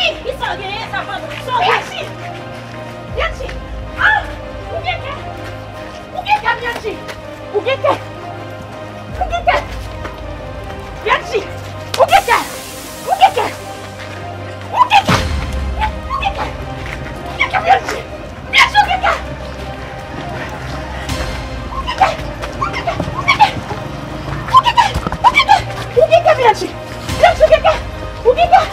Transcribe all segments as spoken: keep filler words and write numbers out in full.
Kisa w genyen sa, Bianchi? Bianchi! Ah! Ou gen kè! Ou gen kè, Bianchi! Ou gen kè! Ou gen kè! Bianchi! Ou gen kè! Ou gen kè! Ou gen kè! Ou gen kè! Ou gen kè, Bianchi! Bianchi, ou gen kè! Ou gen kè! Ou gen kè! Ou gen kè! Ou gen kè! Ou gen kè, Bianchi! Bianchi, ou gen kè! Ou gen kè!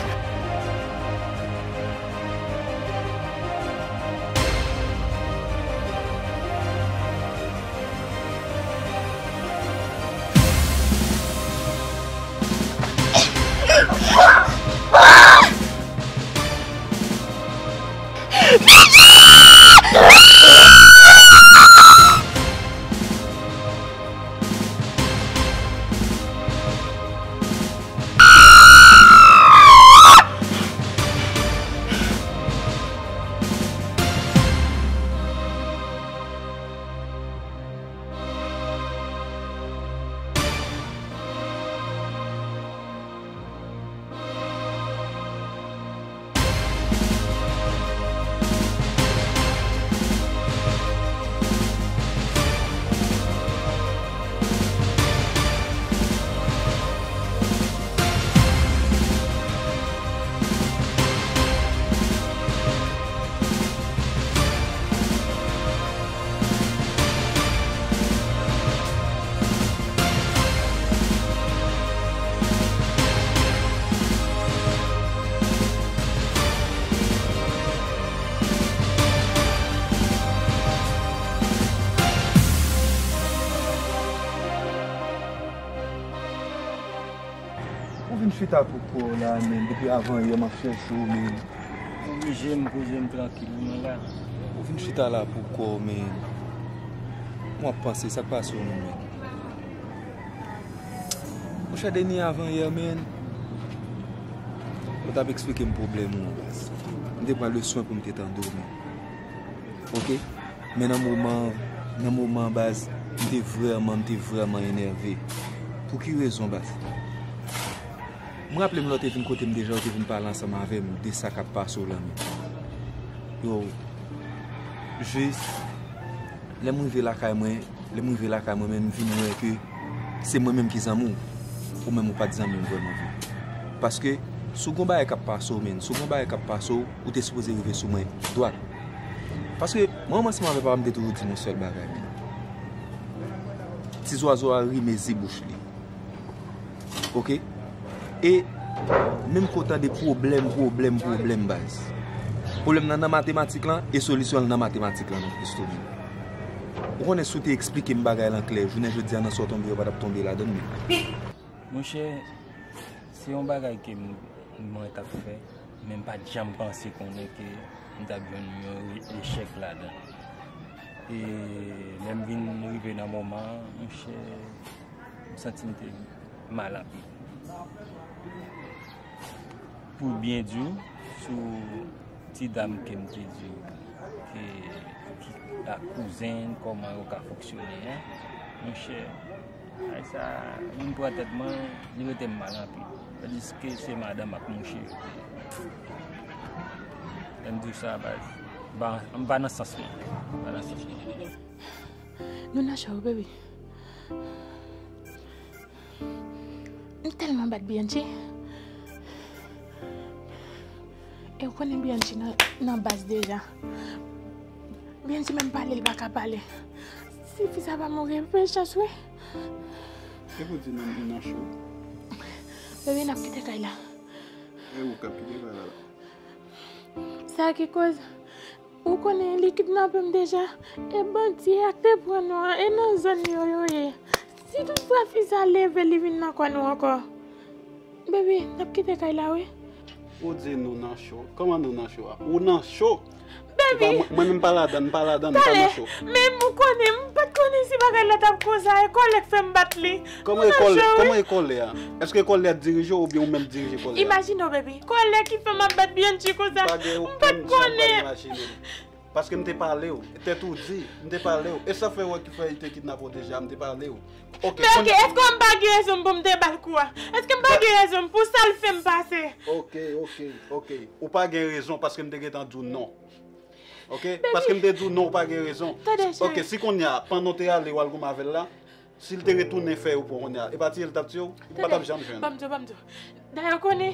Ou vin chita pou kò w la, men, depi avan yè m ap chèche w, men. Oblije m poze m trankil, wi, mwen la. Ou vin chita la pou kò w, men. Mwen ap panse, sa k pase w menm, men? Monchè Denis, avan yè, men, ou t ap eksplike m pwoblèm ou an, baz. M te pran le swen pou m te tande w, men. Oke? Men nan moman, nan moman, baz, m te vrèman, m te vrèman enève. Pou ki rezon, baz? M raple m lè w te vin kote m deja, ou te vin pale ansanm avè m de sa k ap pase w la, men. Yo, jis, lè m rive lakay mwen, lè m rive lakay mwen, men m vin wè ke se mwen menm ki zanmi w. Ou menm ou pa t zanmi m vrèman vre. Paske, si w gon bagay k ap pase w, men, si w gon bagay k ap pase w, ou te sipoze rive sou mwen dwat. Paske, mwen menm ansanm avè papa m te toujou di m yon sèl bagay, men. Ti zwazo a ri mezi bouch li. Oke? E menm ke w tande pwoblèm, pwoblèm, pwoblèm, baz. Pwoblèm nan nan matematik lan, e solisyon l nan matematik lan non plis tou menm. Ou konnen si w te eksplike m bagay lan klè, jounen jodi a nan sa w tonbe yo pa t ap tonbe ladan l menm. Monchè, se yon bagay ke m, mwen t ap fè, men m pa t janm panse konnen ke m t ap jwenn yon echèk ladan l. E lè m vin rive nan moman an, monchè, m santi m te mal anpil. Pou byen di w, sou ti dam ke m te di w, ke, ki ak kouzen, kòman yo ka fonksyone an, monchè, ay sa, vin pran tèt mwen, li rete m mal anpil. Tandiske se madanm ak mouche yo te ye. Lè m di w sa, baz, m pa, m pa nan sans mwen. M pa nan sans mwen. Nou nan cho, baby. M tèlman bat Bianchi. E w konnen Bianchi nan, nan baz deja. Bianchi menm pale, li pa ka pale. Si fi sa pa mouri, bèl chans, wi. Se pou di nan, nan cho. Bebe, n ap kite kay la. E ou k ap kite kay la la? Sa ki koz? Ou konnen li kidnape m deja. E bandi ak te pran nou an, e nan zòn yo yo ye. Si toutfwa fi sa leve, li vin nan kwen nou ankò. Baby, n ap kite kay la, wi. Ou di nou nan cho. Kòman nou nan cho a? Ou nan cho? Baby! Mwen menm pa ladann, m pa ladann, m pa nan cho. Men ou konnen, m pa t konnen si bagay la t ap konsa, e kòlè k fè m bat li. Kòman e kòlè, kòman e kòlè a? Èske kòlè a dirije w oubyen ou menm dirije kòlè a? Imajine w, baby. Kòlè ki fè m ap bat Bianchi konsa. M pa t konnen. Paske m te pale w. Tèt ou di, m te pale w. E sa fè wè ki fè li te kidnape w deja, m te pale w. Ok, men ok, èske m pa gen rezon pou m te ba l kou a? Èske m pa gen rezon pou sa l fè m pase? Ok, ok, ok. Ou pa gen rezon paske m te gentan di w non. Ok? Paske m te di w non, ou pa gen rezon. Tande, cheri. Ok, si kounye a, pandan w te ale, w al goumen avè l la, si l te retounen fè yo pou kounye a, e pa tiye l t ap tiye w, ou pa t ap janm jwenn. Ban m di w, ban m di w. Dayè, ou konnen,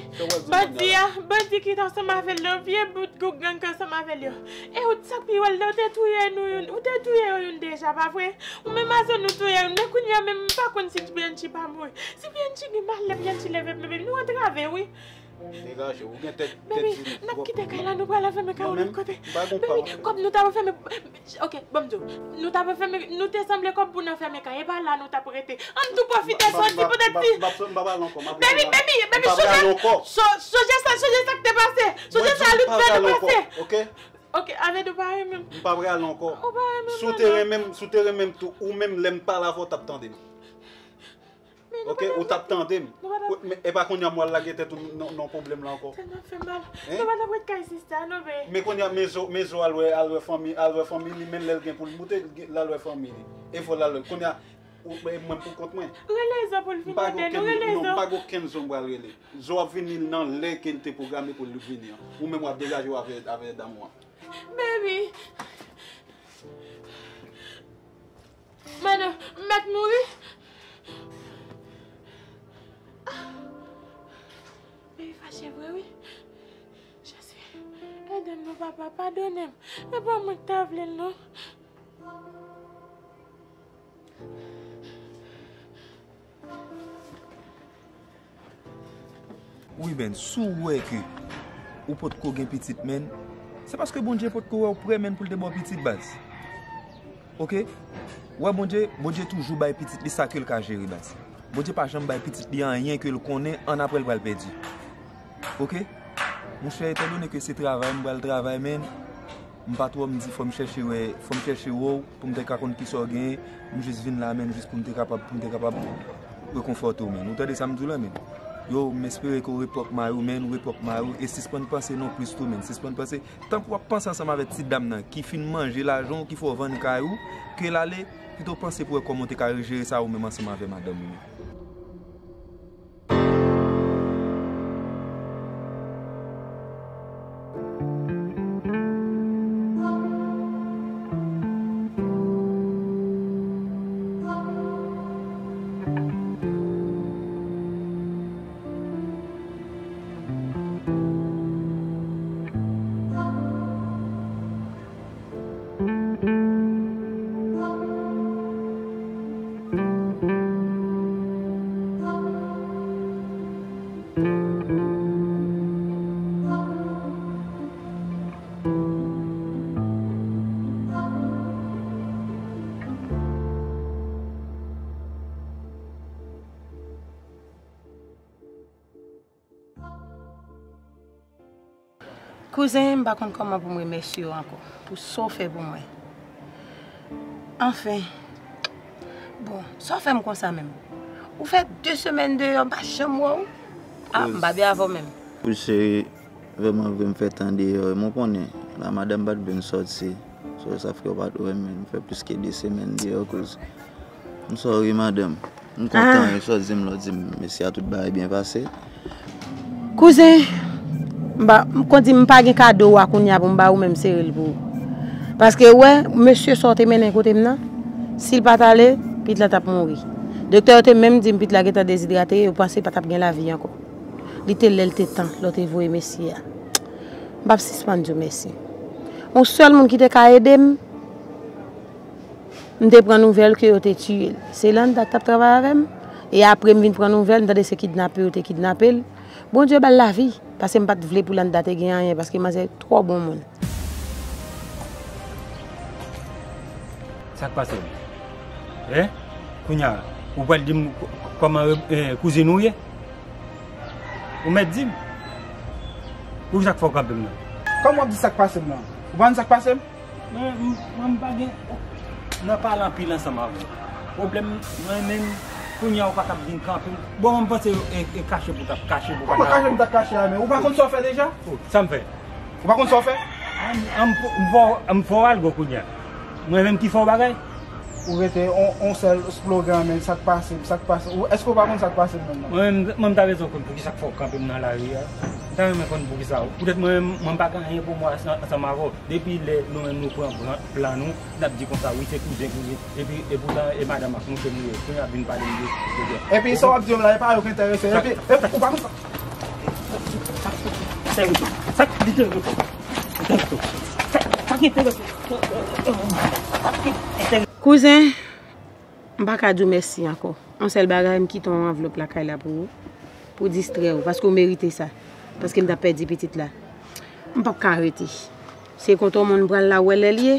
bandi a, bandi ki t ansanm avè l yo, vye bout gwo gang ki ansanm avè l yo. E ou, sa k pi wòl la, ou te touye nou youn, ou te touye yo youn deja, pa vre? Ou menm a zòn nou touye youn, men kounye a menm, m pa konn si Bianchi pa mouri. Si Bianchi gen malè, Bianchi leve, men nou antrave, wi. Degaje w, ou gen tèt, tèt di twòp. N ap kite kay la, nou pral anfèmen kay ou lòt kote. Baby, kòb nou t ap anfèmen. Ok, ban m di w. Nou t ap anfèmen, nou te sanble kòb pou n anfèmen kay. E pa la nou t ap rete. Ann tou pwofite sòti poutèt ti. Baby, baby, baby, sonje sa, sonje sa k te pase. Sonje sa Luther te pase. Ok, avèk ou pa renmen m. M pa pral ankò. Ou pa renmen m. Si w te renmen m, si w te renmen m tou, ou menm lè m pale avè w, w t ap tande m. Ok, ou t ap tande m. E pa kounye a m wè l lage tèt ou nan, nan pwoblèm la ankò. Tèt mwen fè mal. Nou pa t ap ret kay sista, non, be. Men kounye a, men zo, men zo al wè, al wè fanmi, al wè fanmi li, men lè l gen pou l moute, l al wè fanmi li. E fò l al wè. Kounye a, ou, mwen pou kont mwen. Rele zo pou l vin ede nou, rele zo. Non, m pa gen okenn zo m pral rele. Zo ap vini nan lè ke l te pwograme pou l vini an. Ou menm w ap degaje w avè, avè dam ou an. Baby. Mano, m mèt mouri. Ah. Baby fache vre, wi. Jezi, ede m non, papa, padone m. E pa mwen k ta vle l, non. Wi, men, si w wè ke ou potko gen pitit, men, se paske Bondye potko wè w prè, men, pou l te ba w pitit, baz. Ok? Wè Bondye, Bondye toujou bay pitit li sa ke l ka jere, baz. Bondye pa janm bay pitit li anyen ke l konnen annapre l pral pèdi. Ok? Monchè, etandone ke se travay m pral travay, men, m pa twò, m di fò m chèche wè, fò m chèche wè w pou m te ka konn kisa w genyen. M jis vin la, men, jis pou m te kapab, pou m te kapab rekonfòte w, men. Ou tande sa m di w la, men? Yo, m espere ke w repwòp mari w, men, w repwòp mari w, e sispann panse non plis tou, men. Sispann panse, tankou w ap panse ansanm avèk ti dam nan ki fin manje lajan w, ki fè w vann kay ou, ke l ale, pito panse pou wè kòman w te ka rejere sa ou menm ansanm avè madanm ou, men. Kouzen, m pa konn kòman pou m remèsye w ankò pou sa w fè pou mwen. Anfen, bon, sa w fè m konsa menm? Ou fè de semèn deyò, m pa janm wè w. Ah, m pa byen avè w menm. Wi, cheri, vrèman vre, m fè tan deyò. Men w konnen, la madanm pa t vle m sòti. So, sa fè w pa t wè m, men m fè plis ke de semèn deyò, kouz. M sorry, madanm. M kontan, wi, sa w di m la, w di m mèsi a, tout bagay byen pase. Kouzen, m pa, m konn di m pa gen kado w a kounye a pou m ba ou, men m sere l pou ou. Paske, w wè, mesye sa w te mennen kote m nan, si l pa t ale, pitit la t ap mouri. Doktè yo te menm di m pitit la gentan dezidrate, yo panse pa t ap gen lavi ankò. Li te lè l te tan, lè w te voye mesye a. M p ap sispann di w mèsi. Yon sèl moun ki te ka ede m, m te pran nouvèl ke yo te tiye l. Se Landa k t ap travay avè m. E apre m vin pran nouvèl, m tande se kidnape yo te kidnape l. Bondye ba l lavi, paske m pa t vle pou Landa te gen anyen, paske manzè twò bon moun. Sa k pase m? Hein? Kounye a, ou pral di m k-, k-, kòman, eh, kouzin ou ye? Ou mèt di m. Poukisa k fè w kanpe m nan? Kòman w ap di sa k pase m nan? Ou pa konn sa k pase m? Mwen, m-, mwen, m pa gen, nan pale anpil ansanm avè w. Pwoblèm mwen menm, kounye a ou pa t ap vin kanpe m. Bon, mwen panse e, e kache pou w t ap kache pou w pa... Kòman kache m t ap kache a, men? Ou pa konn sa w fè deja? Oh, sa m fè? Ou pa konn sa w fè? M, m, m fè w, m fè w algo kounye a. Mwen menm ki fè w bagay? Ou rete on, on sèl slogan, men sa k pase, sa k pase. Ou, èske w pa konn sa k pase menm nan? Mwen menm, mwen m ta bezwen konn poukisa k fè w kanpe m nan lari a. M ta renmen konn poukisa. Poutèt mwen menm, mwen pa gen anyen pou mwen ansanm avè w. Depi lè nou menm nou pran plan, plan nou, n ap di konsa, wi, se kouzen, kouzen. Epi, epoutan, e madanm ak mouche m ye. Kounye a ap vin pale m de, de, de. Epi, sa w ap di m la, e pa yo k enterese. Epi, epi, ou pa konn sa. Sa, sa, sa, li te, li te, li te, sa, sa ki enterese. Sa ki enterese. Kouzen, m pa ka di w mèsi ankò. Yon sèl bagay, m kite yon anvlòp lakay la pou ou, pou distrè w, paske w merite sa. Paske m t ap pèdi pitit la. M p ap ka rete. Se kontan yon moun pral la wè lè l ye,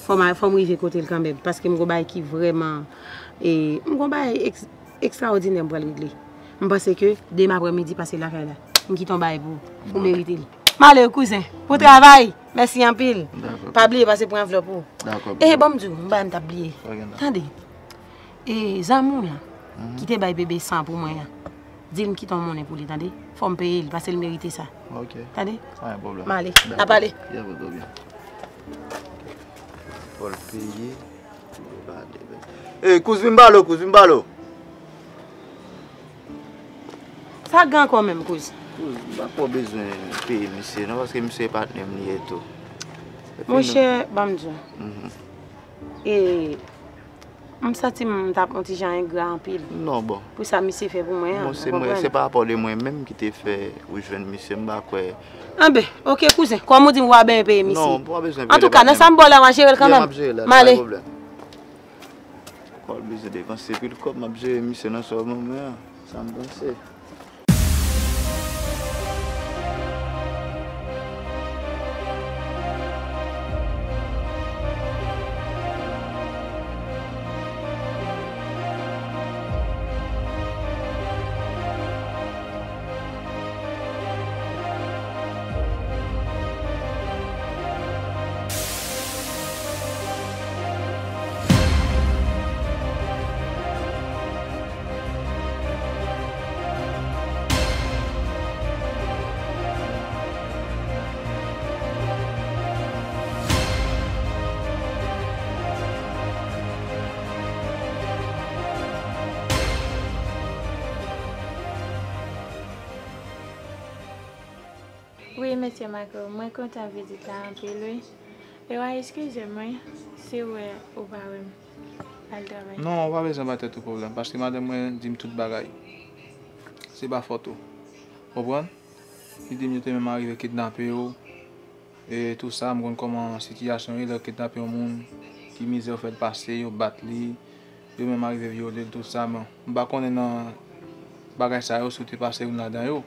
fò m, fò m rive kote l kanmenm, paske m gon bagay ki vrèman, e, m gon bagay eks-, ekstraòdinè m pral regle. M panse ke demen aprè midi pase lakay la. M kite yon bagay pou ou, ou merite l. M ale wi kouzen, bon travay, mèsi anpil. Dakò. Pa bliye pase pran anvlòp ou. Dakò. E ban m di w, yon bagay m t ap bliye. Tande. E zanmi w lan, ki te bay bebe san pou mwen an, di l m kite yon monnen pou li, tande? Fò m peye l, paske l merite sa. Ok. Tande? Pa gen pwoblèm. M ale. Dakò. N a pale. N a pale. Fò l peye. Ey, kouz, vin ba lo, kouz, vin ba lo. Sa gen ankò menm, kouz? Kouz, m pa twò bezwen peye misye non, paske misye e patnè m li ye tou. Monchè, ban m di w. E, m santi m t ap yon ti jan engra anpil. Non, bon. Pou sa misye fè pou mwen an, ou konprann? Bon, se mwen, se pa rapò de mwen menm ki te fè ou jwenn misye, m pa kwè. Anben, ok, kouzen, kòm ou di m w a benyen peye misye. Non, ou pa bezwen peye li. Antouka, nan sa m ba w la, m a jere l kanmenm. M ale. Kòl bezwen depanse pil kòb, m ap jere misye nan sa w ban mwen an. Sa m panse. Wi, mesye Marco, mwen kontan vizit la anpil, wi. E w a eskize m, wi, si w wè ou pa wè m al travay. Non, ou pa bezwen bay tèt ou pwoblèm, paske madanm mwen di m tout bagay. Se pa fòt ou. Konprann? Li di m yo te menm arive kidnape w. E tou sa, m konn kòman sitiyasyon ye, lè yo kidnape yon moun, ki mizè yo fè l pase, yo bat li, yo menm arive vyole l, tou sa, men m pa konnen nan bagay sa yo si w te pase youn ladan yo,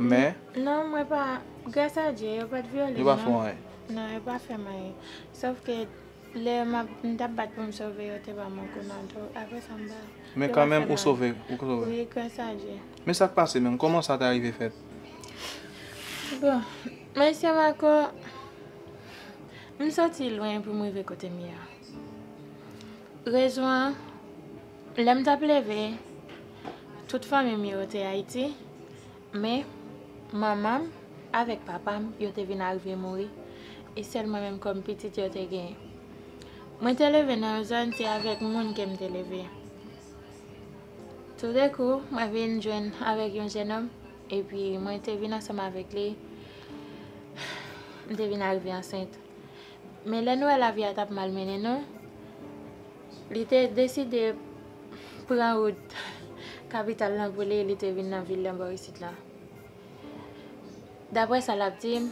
men. Non, mwen pa, gras a Dye, yo pa t vyole m, non. Yo pa fè w anyen? Non, yo pa fè m anyen. Sòf ke lè m ap, m t ap bat pou m sove yo, te ba m yon kou nan do. Apre sa, m pa, men kanmenm, ou sove, ou sove? Wi, gras a Dye. Men sa k pase menm, kòman sa ta rive fèt? Bon, mesye Marco, m soti lwen pou m rive kote m ye a. Rezon an, lè m t ap leve, tout fanmi m yo te Ayiti, men manman m avèk papa m, yo te vin arive mouri, e sèl mwen menm kòm pitit yo te genyen. Mwen te leve nan yon zòn, se avèk moun ke m te leve. Toudenkou, mwen vin jwenn avèk yon jennonm, epi mwen te vin ansanm avèk li, m te vin arive ansent. Men lè n wè lavi a t ap malmennen nou, li te deside pran wout kapital lan pou li, li te vin nan vil lan bò isit la. Daprè sa l ap di m,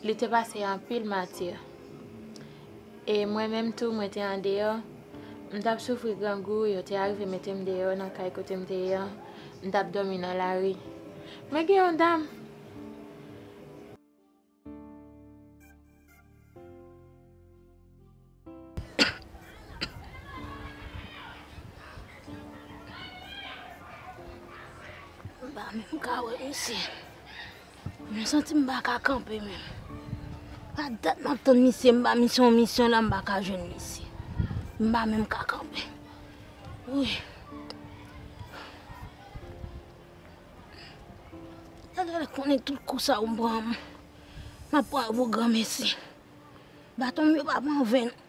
li te pase anpil mati. E mwen menm tou, mwen te andeyò, m t ap soufri grangou, yo te arive mete m deyò nan kay kote m te ye an, m t ap dòmi nan lari. Men gen yon dam. M pa menm ka wè misye. M santi m pa ka kanpe menm. Pa dat m ap tann misye, m ba misye yon misyon la, m pa ka jwenn misye. M pa menm ka kanpe. Wi. Gade lè konnen tout kou sa ou pran m. M ap pran yo pou granmesi. Baton m yo pa pran ven non.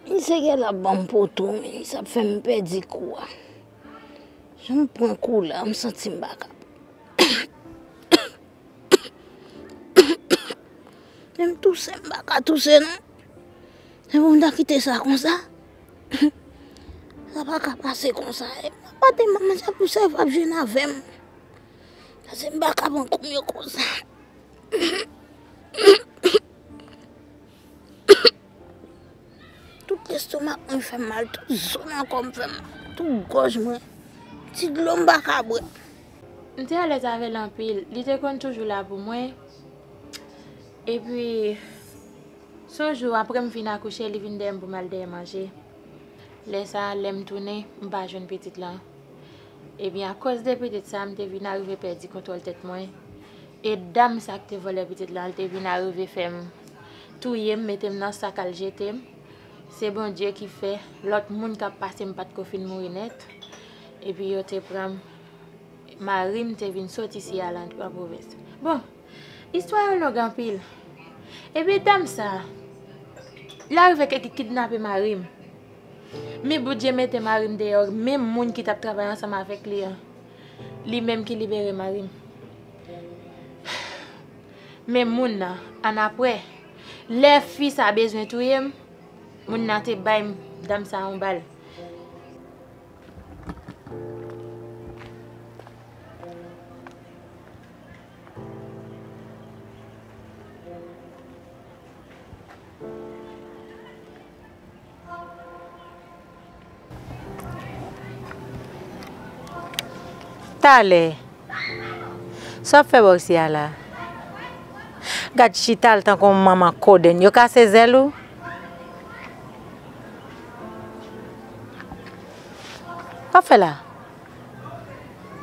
Misye genlè ap ban m poto, men sa ap fè m pèdi kou a. Jan m pran kou la, m santi m pa ka. Men m touse, m pa ka touse non. Se pou m ta kite sa konsa? Sa pa ka pase konsa. E m ap pati, manman, sa pou sa, e p ap jwenn avè m. Paske m pa ka pran kou m yo konsa. Tout lestomak mwen fè m mal, tout zo nan kò m fè m mal, tout gòj mwen. Ti dlo m pa ka bwè. M te alèz avè l anpil. Li te konn toujou la pou mwen. Epi, se yon jou, apre m fin akouche, li vin dèyè m pou m al dèyè manje. Lè sa a, lè m tounen, m pa jwenn pitit lan. Ebyen, akoz de pitit sa a, m te vin arive pèdi kontwòl tèt mwen. E dam sa k te vòlè pitit lan, li te vin arive fè m touye m, mete m nan sak, al jete m. Se Bondye ki fè lòt moun k ap pase m pa t ko fin mouri nèt. Epi yo te pran m. Mari m te vin sot isi a lan, an pwovens. Bon, istwa yo long anpil. Epi dam sa a, li arive ki-, ki-, kidnape mari m. Mi Boudye mete mari m deyò, menm moun ki t ap travay ansanm avèk li an, li menm ki libere mari m. Men moun nan, annapre, lè fi sa bezwen touye m, moun nan te bay m, dam sa yon bal. Talè. Sa w ap fè bò isi a la? Gad chita l tankou yon manman kodenn. Yo kase zèl ou? W ap fè la?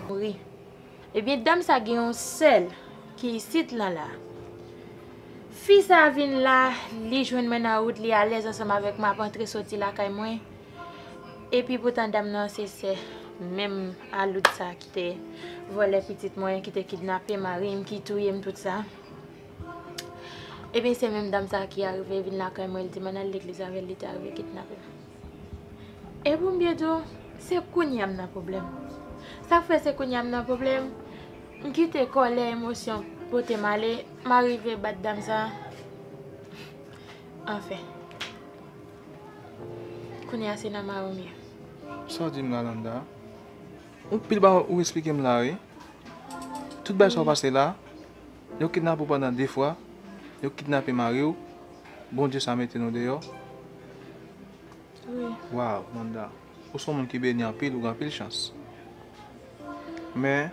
Mouri. Ebyen, dam sa gen yon sèl ki isit lan la. Fi sa vin la, li jwenn mwen nan wout, li alèz ansanm avèk mwen, ap antre soti lakay mwen. Epi poutan dam nan se sè menm aloud sa ki te vòlè pitit mwen, ki te kidnape mari m, ki touye m, tout sa. Ebyen, se menm dam sa ki arive vin lakay mwen, li di m ann al legliz avè l, li te arive kidnape m. E pou m byen di w, se kounye a m nan pwoblèm. Sa k fè se kounye a m nan pwoblèm, m kite kòlè, emosyon pote m ale, m arive bat dam sa. Anfen. Kounye a se nan mari m ye. Sa w di m la, Landa? Yon pil bagay ou esplike m la, wi. Tout bagay sa w pase la, yo kidnape w pandan de fwa, yo kidnape mari w, Bondye sa mete nou deyò. Wi. Waw, Landa, ou se yon moun ki beni anpil, ou gen anpil chans. Men,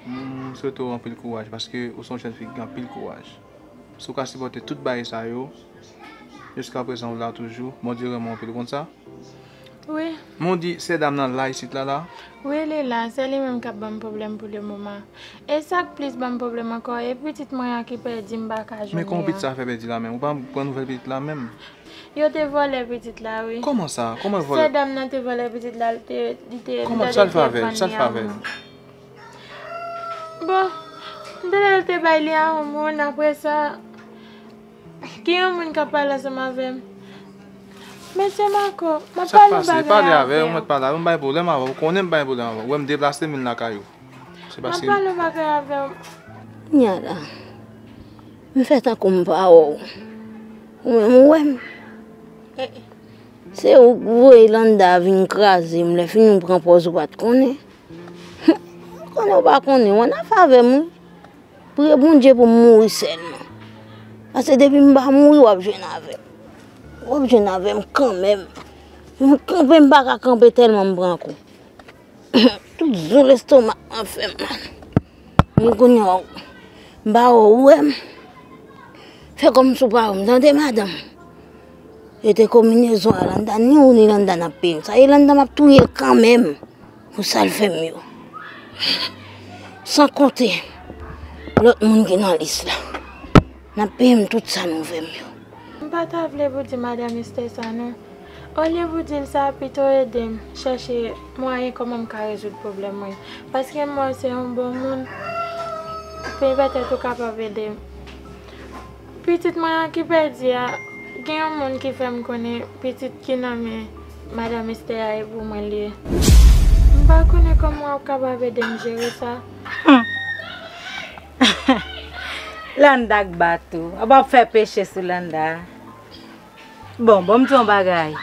m swete w anpil kouraj, paske ou se yon jèn fi ki gen anpil kouraj. Si w ka sipòte tout bagay sa yo, jiska prezan ou la toujou, Bondye renmen w anpil, ou konn sa? Wi. Men w di sè dam nan la isit la, la? Wi, li la. Se li menm k ap ban m pwoblèm pou le moman. E sa k plis ban m pwoblèm ankò, e pitit mwen an ki pèdi, m pa ka jwenn li an. Men kòman pitit sa fè pèdi la menm? Ou pa pran nouvèl pitit la menm? Yo te vòlè pitit la, wi. Kòman sa? Kòman vòlè? Sè dam nan te vòlè pitit la, li te, li te, li te vann li a moun. Kòman, sa l fè avè l? Sa l fè avè l? Bon, m tande l te bay li a yon moun, apre sa, gen yon moun k ap pale ansanm avè m. Mesye Marco, m ap pale yon bagay avè w. Sa k pase? Pale avè m, mwen pale avè w, m bay pwoblèm avè w. Ou konnen m bay pwoblèm avè w. Ou wè m deplase, m vin lakay ou. Se paske m ap pale yon bagay avè w. Kounye a la, m fè tankou m pa wè w. Ou menm ou wè m. Se ou k voye Landa vin kraze m, lè fini ou pran pòz ou pa t konnen. Ou konnen ou pa konnen, w annafè avè m wi. Priye Bondye pou m mouri sèlman. Paske depi m pa mouri, w ap jwenn avè m. W ap jwenn avè m kanmenm. M kanpe, m pa ka kanpe tèlman m pran kou. Tout zo lestomak mwen fè m mal. Men kounye a, m pa wè w, ou wè m. Fè kòmsi w pa wè m, tande madanm. Rete konbinezon a Landa, ni ou ni Landa n ap peye m. Sa ye Landa m ap touye l kanmenm. Pou sa l fè m yo. San konte lòt moun ki nan lis la. N ap peye m tout sa nou fè m yo. M pa ta vle pou di Madanm Esther sa non. Olye pou di l sa, pito ede m chèche mwayen kòman m ka rezoud pwoblèm mwen. Paske m wè w se yon bon moun. Petèt ou kapab ede m. Pitit mwen an ki pèdi a, gen yon moun ki fè m konnen pitit ki nan men madanm Esther a e pou mwen l ye. M pa konnen kòman w ap kapab ede m jere sa. Landa k bat ou. Ou p ap fè peche sou Landa. Bon, bon, m di yon bagay.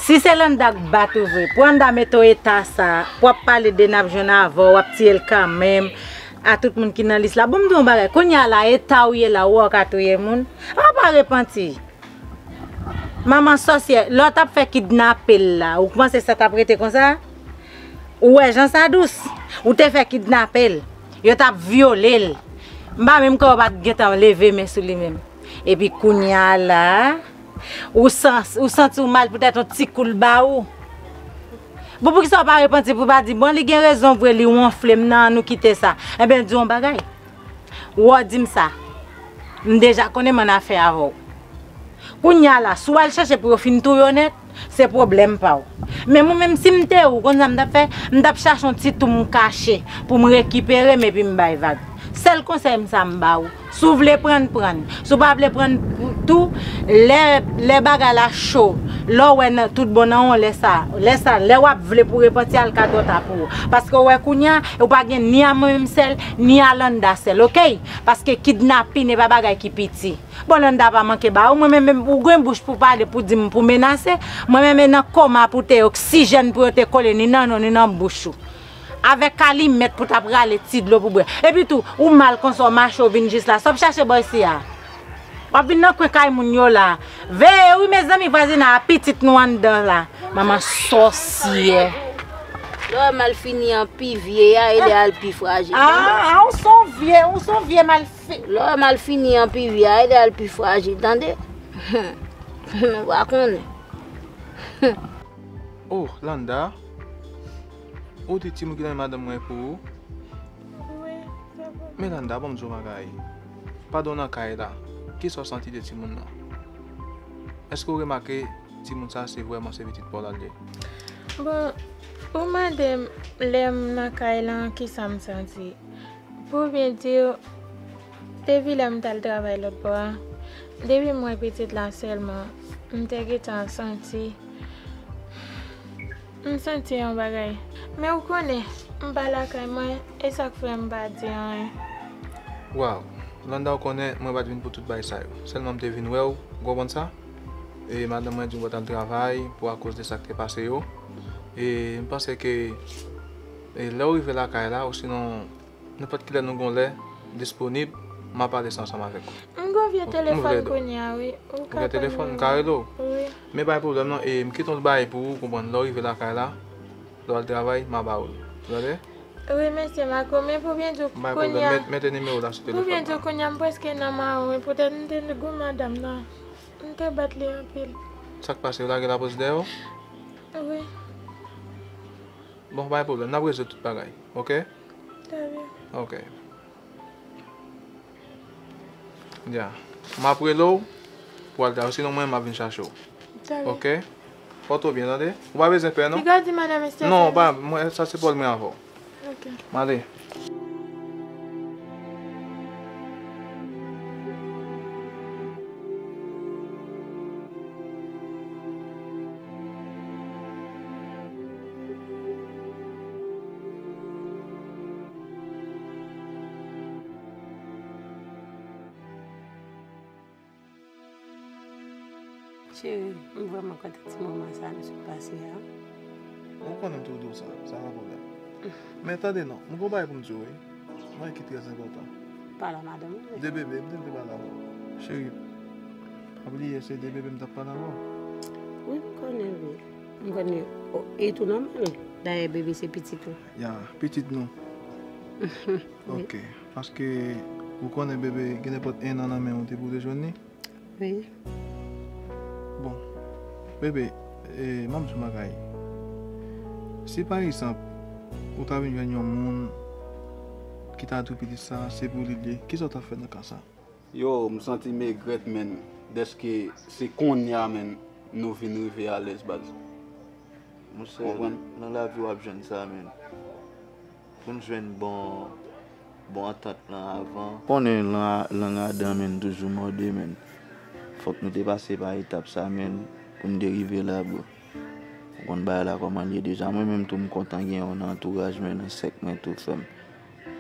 Si se Landa k bat ou vre, pou Landa mete w eta sa, pou w ap pale de n ap jwenn avè w, w ap tiye l kanmenm, a tout moun ki nan lis la. Bon, m di yon bagay. Kounye a la, eta w ye la, ou wè w ka touye moun. Ou pa repanti. Manman sòsyè, lè w t ap fè kidnape l la, ou panse sa t ap rete konsa? Ou wè jan sa dous? Ou te fè kidnape l. Yo t ap vyole l. M pa menm kwè yo pa t gentan leve men sou li menm. Epi kounye a la, ou, san, ou santi w mal poutèt yon ti kou l ba ou. Bon, poukisa w pa repanti pou w pa di, bon, li gen rezon vre, li wonfle m nan, nou kite sa. Enben, di yon bagay. Ou di m sa. M deja konnen m annafè avè w. Kounye a la, si w al chèche pou yo fin touye w nèt, se pwoblèm pa w. Men mwen menm, si m te ou, konn sa m t ap fè? M t ap chache yon ti twou m kache pou m rekipere m epi m bay vag. Sèl konsèy m sa m ba ou. Si w vle prann, prann. Si w pa vle prann tou, lè, lè bagay la cho, lè w wè nan, tout bon nan yon lè sa, lè sa, lè w ap vle pou w repanti a, l ka twò ta pou ou. Paske w wè kounye a, ou pa gen ni a mwen menm sèl, ni a Landa sèl, oke? Paske kidnapin e pa bagay ki piti. Bon, Landa pa manke ba ou, mwen menm, ou gen bouch pou pale, pou di m, pou menase, mwen menm e nan koma pou te oksijèn pou yo te kole ni nan non, ni nan bouch ou. Avèk alimèt pou t ap rale ti dlo pou bwè. Epi tou, ou mal konsa w mache w vin jis la. Sa w ap chache bò isi a? W ap vin nan kwen kay moun yo la. Veye wi mezanmi, vwazinay a pitit nou anndan la. Manman sòsyè. Lè w wè malfini an pi vye a, e lè a l pi frajil. Ah, ah, ou se yon vye, ou se yon vye malfini. Lè w wè malfini an pi vye a, e lè a l pi frajil, tande? Nou pa konnen. Oh, Landa. Ou di timoun ki nan men madanm mwen pou ou? Wi, se pou mwen. Men Landa, ban m di w yon bagay. Pandan w nan kay la, kisa w santi de timoun nan? Èske w remake timoun sa se vrèman se pitit pa w la l ye? Bon, ou mande m lè m nan kay la an kisa m santi. Pou byen di w, depi lè m t al travay lòt bò a, depi m wè pitit la sèlman, m te gentan santi, m santi yon bagay. Men ou konnen, m pa lakay mwen, e sa k fè m pa di anyen. Waw, Landa, ou konnen mwen pa t vin pou tout bagay sa yo. Sèlman m te vin wè w, ou konprann sa? E madanm mwen di m w pa t al travay pou akoz de sa k te pase yo. E m panse ke e lè w rive lakay la, osinon nenpòt kilè nou gon lè disponib, m a pale sa ansanm avèk ou. M gon vye telefòn kounye a wi. Ou gen telefòn, m ka rele w? Wi. Men pa gen pwoblèm non, e m kite yon bagay pou ou, konprann, lè w rive lakay la, lè w al travay, m a ba ou l. Ou tande? Wi, mesye Marco, men pou byen di w kounye a. M pa gen pwoblèm, mete nimewo w la sou telefòn. Pou byen di w kounye a, m prèske nan mawon wi, poutèt m te gon madanm nan, m te bat li anpil. Sa k pase, yo lage lapolis dèyè w? Wi. Bon, pa gen pwoblèm, n ap rezoud tout bagay, oke? Trè byen. Ok. Ya. M ap rele w pou al travay, sinon mwen, m ap vin chache w. Trè byen. Ok? Pòte w byen, tande? Ou pa bezwen pè, non? Piga di madanm Esther. Non, pa, mwen, sa se pòl mwen avè w. Ok. M ale. Cheri, m vrèman kontan ti moman sa nou sot pase a. Ou konnen m toujou di w sa, sa pa pwoblèm. Men tande non, m gon bagay pou m di w wi. Bagay ki trè enpòtan. Pale a madanm ou. De bebe, m te vle pale avè w. Cheri, pa bliye se de bebe m t ap pale avè w. Wi, m konnen wi. M konnen. E tou nòmal. Dayè bebe se pitit ou. Ya, pitit nou. Ok. Paske ou konnen bebe gen nenpòt en an nan men w, ou te pou te jwenn li? Wi. Bon, bebe, e, m ap di w yon bagay. Si pa egzanp, ou ta vin jwenn yon moun ki ta di w pitit sa, se pou li l ye, kisa w t ap fè nan ka sa? Yo, m santi m regrèt, menn, dèske se kounye a, menn, nou vin rive alèz, baz. Monchè, nan lavi w ap jwenn sa, menn. Pou n jwenn bon Bon antant lan avan. Konnen lan, lang a dan, men toujou mòde, men. Fòk nou te pase pa etap sa, men, pou n te rive la, bro. Ou konn bagay la kòman l ye deja. Mwen menm tou, m kontan gen w nan antouraj mwen, nan sèk mwen tou, frè m.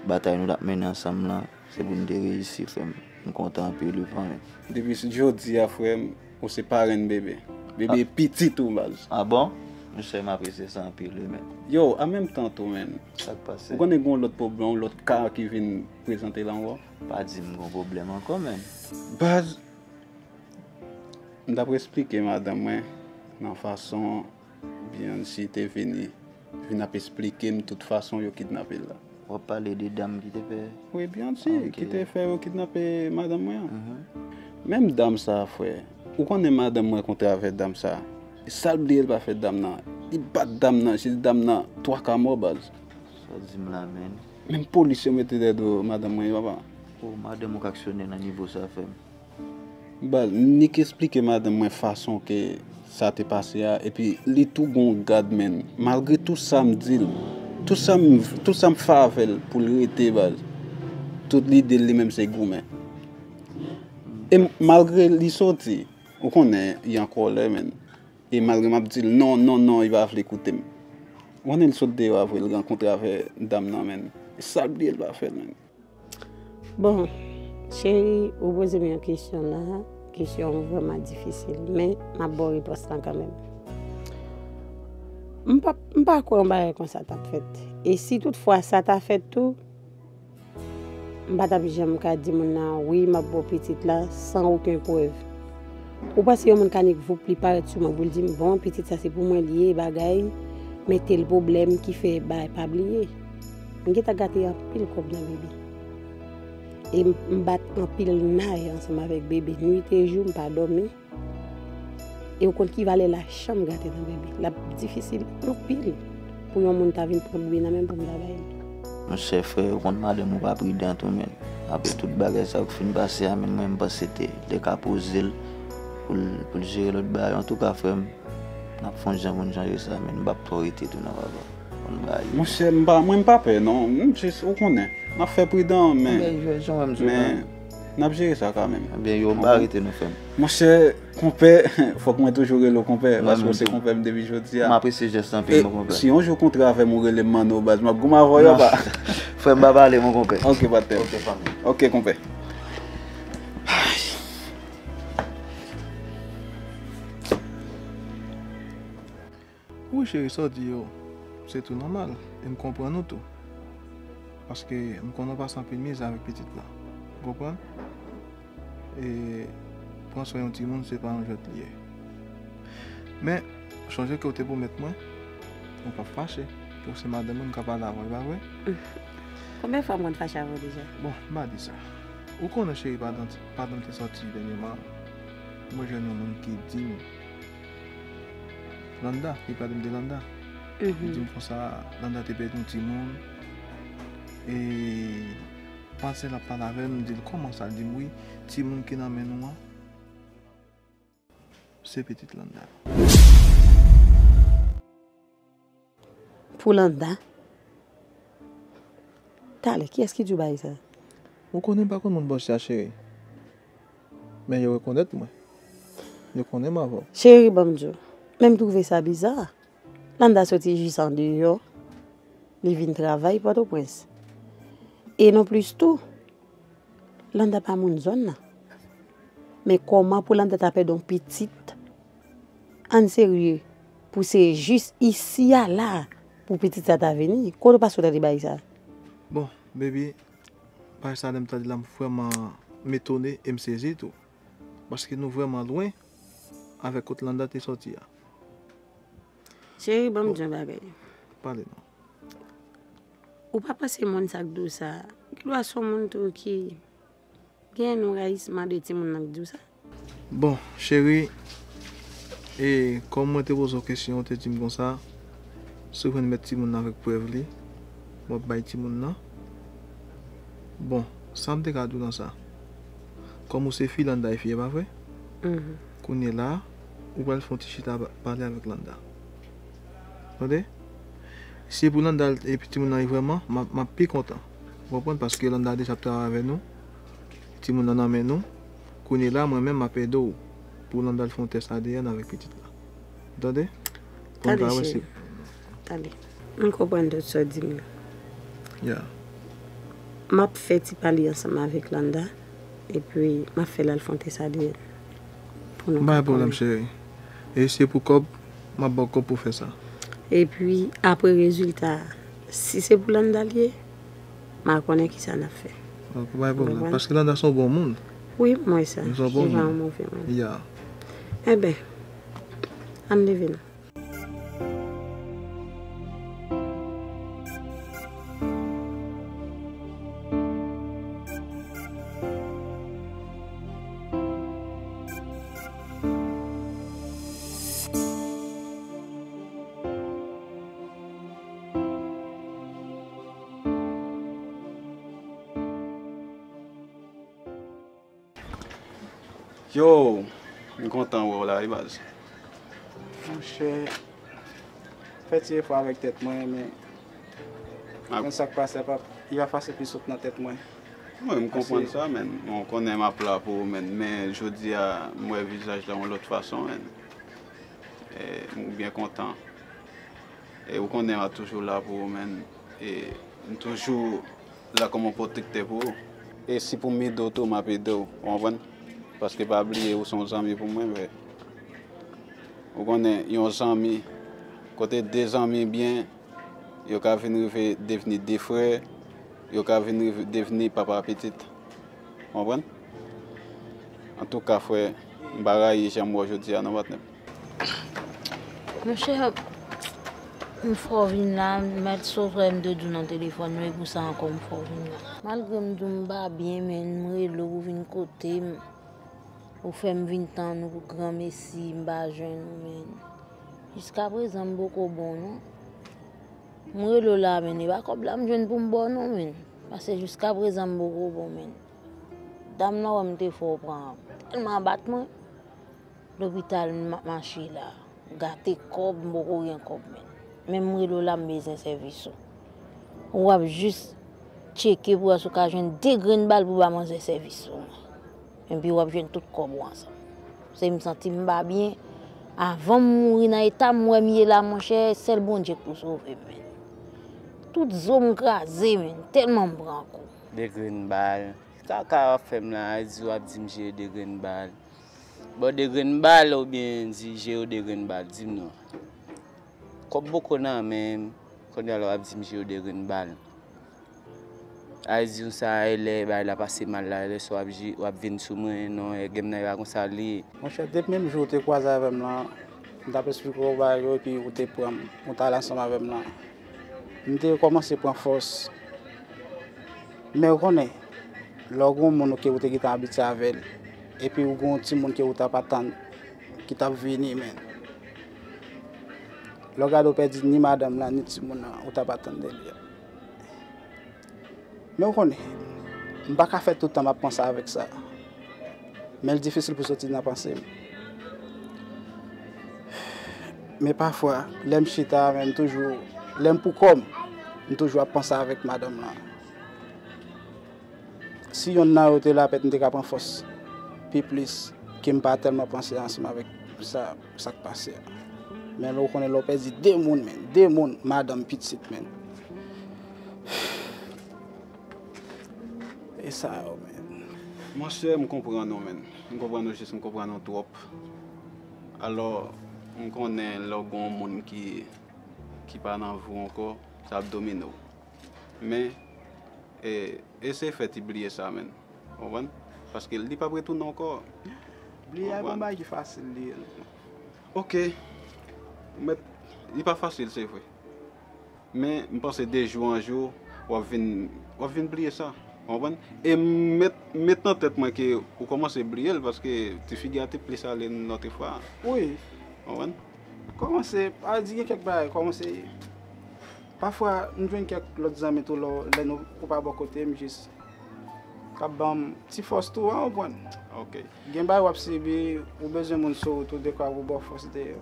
Batay nou t ap mennen ansanm lan, se pou n te reyisi, frè m. M kontan anpil, wi, fanmi. Depi jodi a, frè m, ou se parenn bebe. Bebe pitit ou, baz. Ah bon? Monchè, m apresye sa anpil, wi, men. Yo, an menm tan tou, men. Sa k pase? Ou konnen gen yon lòt pwoblèm, yon lòt ka ki vin prezante la ankò? Pa di m gen yon pwoblèm ankò, men. Baz, m t ap esplike madanm mwen nan fason Bianchi te vini, vin ap esplike m tout fason yo kidnape l la. W ap pale de dam ki te fè... Wi, Bianchi, ah, ok, ki te fè yo kidnape madanm mwen an. Mhm. Menm dam sa, frè, ou konnen madanm mwen kontre avè dam sa. E sa l bliye l pa fè dam nan. Li bat dam nan, jis dam nan twa ka mò, baz. Sa w di m la, men. Menm polis yo mete dèyè do madanm mwen, papa. Oh, madanm ou k aksyonè nan nivo sa, frè m. Baz, Nick esplike madanm mwen fason ke sa te pase a, epi li tou gon gad, men. Malgre tout sa m di l, tout sa m, tout sa m fè avè l pou l rete, baz, tout lide l li menm se goumen. E m, malgre li soti, ou konnen, li an kòlè, men. E malgre m ap di l non, non, non, li pa vle koute m. Ou konnen l sot deyò a vre, l rankontre avè dam nan, men. E sa l bliye l pa fè l, men. Bon, cheri, ou poze m yon kesyon la, kesyon an vrèman difisil, men m ap ba w repons lan kanmenm. M pa, m pa kwè yon bagay konsa t ap fèt. E si toutfwa sa ta fèt tou, m pa t ap janm ka di moun nan, wi, m ap ba w pitit la, san okenn prèv. Ou panse yon moun ka nik voup li parèt sou mwen pou l di m, bon, pitit sa se pou mwen li ye, bagay, mete l pwoblèm ki fè bagay pa bliye. M gentan gate anpil kòb nan bebe. E m, m bat anpil nay ansanm avèk bebe. Nwit e jou, m pa dòmi. E ou konn ki valè lachanm gate nan bebe. L ap difisil anpil pou yon moun ta vin pran bebe nan men m pou m ta bay li. Monchè, frè, ou konn madanm ou pa pridan tou, men. Apre tout bagay sa yo k fin pase a, men mwen, m panse te, te ka poze l pou l, pou l jere lòt bagay. Antouka, frè m, n ap fè yon jan pou n chanje sa, men m p ap twò rete tou non, papa. Konn bagay yo. Monchè, m pa, mwen, m pa pè, non. M jis, ou konnen, n ap fè pridan, men, men, n ap jere sa kanmenm. Ebyen, yo, m pa rete non, frè m. Monchè, konpè, fòk mwen toujou rele w konpè, paske w se konpè m depi jodi a. M apresye jès lan anpil, mon konpè. Si yon jou w kontre avè m, ou rele m Manno, baz, m ap goumen avè w, pa. Frè m, pa pale, mon konpè. Ok, patnè. Ok, fanmi. Ok, konpè. Wi, cheri, sa w di yo, se tou nòmal, e m konprann ou tou. Paske m konnen w pase anpil mizè avèk pitit la. Ou konprann? E pran swen yon timoun, se pa yon jwèt li ye. Men, chonje ke w te pwomèt mwen, ou p ap fache, ke w se madanm mwen, m ka pale avè w, e pa vre? Konbyen fwa m konn fache avè w deja? Bon, m pa di sa. Ou konnen, cheri, padan, padan m te sòti dènyèman, mwen jwenn yon moun ki di m, Landa, li pale m de Landa. Li di m konsa, Landa te pèdi yon timoun. E panse l ap pale avè m, m di l, kòman sa? Li di m, wi, timoun ki nan men nou an, se pitit Landa. Pou Landa? Talè, kiyès ki di w bagay sa? Ou konnen m pa konn moun bòs ya, cheri. Men yo rekonèt mwen. Yo konnen m avè w. Cheri, ban m di w, men m twouve sa biza. Landa soti jis andeyò. Li vin travay Pòtoprens. E nonplis tou, Landa pa moun zòn nan. Men kòman pou Landa ta pèdi yon pitit? Ann serye, pou se jis isi a la pou pitit sa ta vini. Kote w pase w tande bagay sa? Bon, baby, bagay sa lè m tande l la, m vrèman, m etone e m sezi tou. Paske nou vrèman lwen avèk kot Landa te sòti a. Cheri, ban m di yon bagay. Pale non. Ou pa panse moun sa k di w sa, gen dwa se yon moun tou ki gen yon rayisman de timoun nan k di w sa? Bon, cheri, e kòm mwen te poze w kesyon, ou te di m konsa, si w jwenn mèt timoun nan avèk prèv li, w ap bay timoun nan. Bon, sa m te ka di w nan sa. Kòm ou se fi Landa e fi, e pa vre? Mhm. Kounye la, ou pral fè yon ti chita pa-, pale avèk Landa. Tande? Si e pou Landa epi timoun nan ye vrèman, m ap, m ap pi kontan. Ou konprann? Paske Landa deja ap travay avè nou. Timoun nan nan men nou. Kounye la, mwen menm, m ap ede w pou Landa al fè yon tès A D N avèk pitit la. Ou tande? Pou n ka wè si. Tande. M konprann tout sa w di m yo. Ya. M ap fè ti pale ansanm avèk Landa, epi m ap fè l al fè yon tès A D N pou nou ka konnen. M pa gen pwoblèm, cheri. E si se pou kòb, m ap ba w kòb pou fè sa. Epi, apre rezilta a, si se pou Landa l ye, m a konnen kisa n ap fè. Ok, pa gen pwoblèm. Ou konprann? Paske Landa se yon bon moun. Wi, m wè sa. Li se yon bon moun. Li pa yon move moun. Ya. Enben, ann leve non. Yo, m kontan wè w la wi baz. Monchè, fè ti efò avèk tèt mwen, men konn sa k pase, li pa fasil pou sot nan tèt mwen. Mwen, m konprann sa, men, bon, konnen m ap la pou ou, men, men jodi a, m wè vizaj la yon lòt fason, men. E, m byen kontan. E ou konnen m ap toujou la pou ou, men. E m toujou la kòm yon pwotektè pou ou. E si pou m ede w tou, m ap ede w, ou konprann? Paske pa bliye, ou se yon zanmi pou mwen, vre. Ou konnen, yon zanmi, kote de zanmi byen, yo ka vin rive devni de frè, yo ka vin rive devni papa pitit. Konprann? Antouka, frè, m pa rayi jan m wè w jodi a, non, patnè m. Monchè, m fè w vin la, mèt sa w frè m te di w nan telefòn, men e pou sa ankò m fè w vin la. Malgre m di w m pa byen, men m rele w pou w vin kote m. Ou fè m vin tann ou pou granmesi, m pa jwenn ou, men. Jiskaprezan, m poko bon, non. M rele w la, men, e pa kòb la m jwenn pou m ba w, non, men. Paske jiskaprezan, m poko bon, men. Dam nan wè m te fè w pran, tèlman bat mwen. Lopital m ap mache la. Gate kòb, m poko gen kòb, men. Men m rele w la, m bezwen sèvis ou. Ou ap jis tcheke pou wè si w ka jwenn de grenn bal pou ba manzè sèvis ou. Enpi w ap jwenn tout kòb ou ansanm. Se m santi m pa byen. Avan m mouri nan eta m wè m ye la, monchè, sèl Bondye k pou sove m, men. Tout zo m kraze, men, tèlman m pran kou. De grenn bal. Kaka w ap fè m la, a di w ap di m jere de grenn bal. Ba w de grenn bal oubyen di jere w de grenn bal, di m non. Kòb poko nan men m, kounye a la w ap di m jere w de grenn bal. A di w sa, e lè bagay la pase mal la, lè sa w ap je-, w ap vin sou mwen, non, e game nan e pa konsa l ye. Monchè, depi menm jou w te kwaze avè m lan, m t ap esplike w bagay yo, epi ou te pran m, ou t al ansanm avè m lan. M te kòmanse pran fòs. Men ou konnen, lè w gen yon moun ke ou te gentan abitye avè l, epi ou gen yon timoun ke ou t ap atann ki t ap vini, men. Lè w gade ou pèdi ni madanm lan, ni timoun nan, ou t ap atann de li a. Men ou konnen, m pa ka fè tout tan m ap panse avèk sa. Men l difisil pou soti nan panse m. Men pafwa, lè m chita, men m toujou, lè m pou kò m, m toujou ap panse avèk madanm lan. Si yonn nan yo te la, pèt m te ka pran fòs pi plis ke m pa tèlman panse ansanm avèk sa, sa k pase a. Men lè w konnen lè w pèdi de moun, men, de moun, madanm, pitit, men. E sa yo, men. Monchè, m konprann ou, men. M konprann ou jis, m konprann ou twòp. Alò, m konnen lè w gen yon moun ki, ki pa nan vi w ankò, sa ap domine w. Men, e, eseye fè ti bliye sa, men. Ou konprann? Paske li p ap retounen ankò. Bliye a pa yon bagay ki fasil li ye, non. Ok. Mèt, li pa fasil, se vre. Men, m panse de jou an jou, w ap vin, w ap vin bliye sa. Ou konprann? E m met, met nan tèt mwen ke ou kòmanse bliye l, paske ti figi a te plis ale lòt fwa. Wi. Ou konprann? Kòmanse, a di gen kèk bagay, kòmanse. Pafwa, m jwenn kèk lòt zanmi tou lè, lè nou, ou pa bò kote m, jis k ap ban m ti fòs tou, an, ou konprann? Ok. Gen bagay w ap sibi, ou bezwen moun sou ou tou, dekwa pou ba w fòs deyò.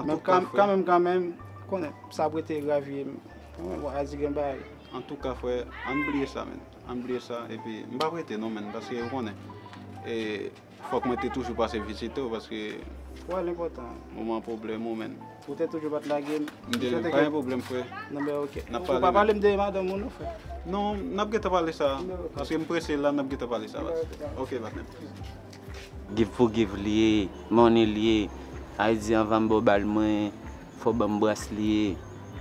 Men kanmenm, kanmenm, kanmenm, konnen, sa ap rete gravye m. Bon, a di gen bagay. Antouka, frè, ann bliye sa, menn. Ann bliye sa, epi m p ap rete non, menn, paske ou konnen, e, fòk mwen te toujou pase vizite w, paske Wè, l enpòtan. Moman pwoblèm ou, menn. Ou te toujou pa t lage m. M te, pa gen pwoblèm, frè. Non, men ok. N ap pale, menn. Ou pa pale m de madanm ou non, frè. Non, n ap gentan pale sa. Paske m prese la, n ap gentan pale sa, baz. Ok, patnè. Give pou give li ye, money li ye. Sa vle di anvan m ba w bal mwen, fò w ban m bras li ye.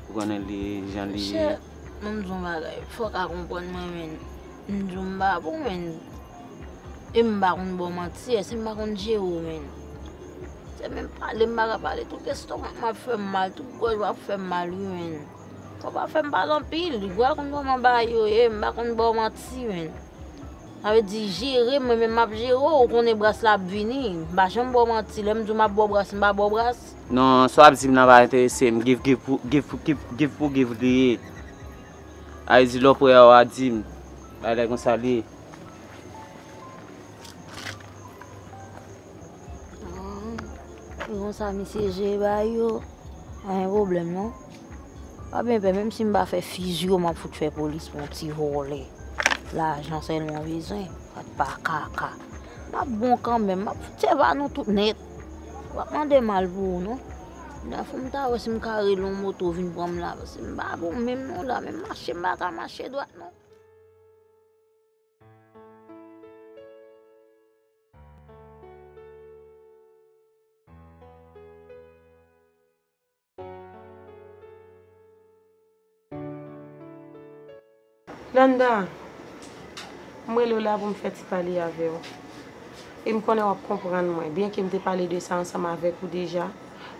Ou konnen li ye, jan li ye. Monchè, ban m di w yon bagay, fò w ka konprann mwen, menn. M di w m pa bon, menn. E m pa konn ba w manti, èske m pa konn jere w, menn? Se menm pale m pa ka pale, tout estomak mwen ap fè m mal, tout gòj mwen ap fè m mal, wi, menn. Fò w pa fè m pale anpil, ou pa konn kòman bagay yo ye, m pa konn ba w manti, menn. Sa vle di, jere m, mwen menm m ap jere w, ou konnen bras la ap vini. M pa janm ba w manti, lè m di w m ap ba w bras, m pa ba w bras. Non, sa w ap di m nan pa enterese m, give, give pou, give pou, give, give pou give li ye. Sa vle di, lè w prè a, w a di m, bagay konsa li ye. Ah, se konsa misye jere bagay yo. Pa gen pwoblèm non. Pa byen pè, menm si m pa fè fizye w, m ap fout fè polis pou yon ti vòlè. Lajan sèlman w bezwen, pa t pa kaka. N ap bon kanmenm, m ap fout sèvi a nou tout nèt. W ap mande mal pou ou non. Nan fò m ta wè si m ka rele yon moto vin pran m la, paske m pa bon menm non la, menm mache m pa ka mache dwat non. Landa, m rele w la pou m fè ti pale avè w. E m konnen w ap konprann mwen, byenke m te pale de sa ansanm avèk ou deja.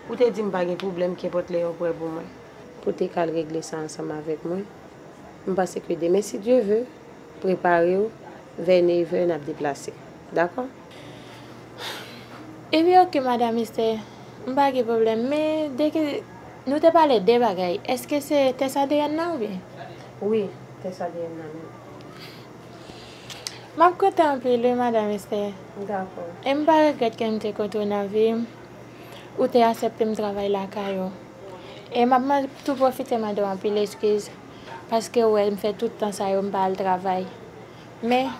Ou te di m pa gen pwoblèm, kenpòt lè w prè pou mwen. Pou te ka al regle sa ansanm avèk mwen, m panse ke demen, si Dye ve, prepare w, vè nevè n ap deplase. Dakò? Ebyen, oke, Madanm Esther. M pa gen pwoblèm, men de ke nou te pale de bagay, èske se tès A D N nan oubyen? Wi, tès A D N nan menm. M ap kontan anpil, wi, Madanm Esther. Dakò. E m pa regrèt ke m te kote w nan vi m. Ou te aksepte m travay lakay ou. E m ap man-, tou pwofite mande w anpil eskiz, paske ou wè m fè tout tan sa yo m pa al travay. Men,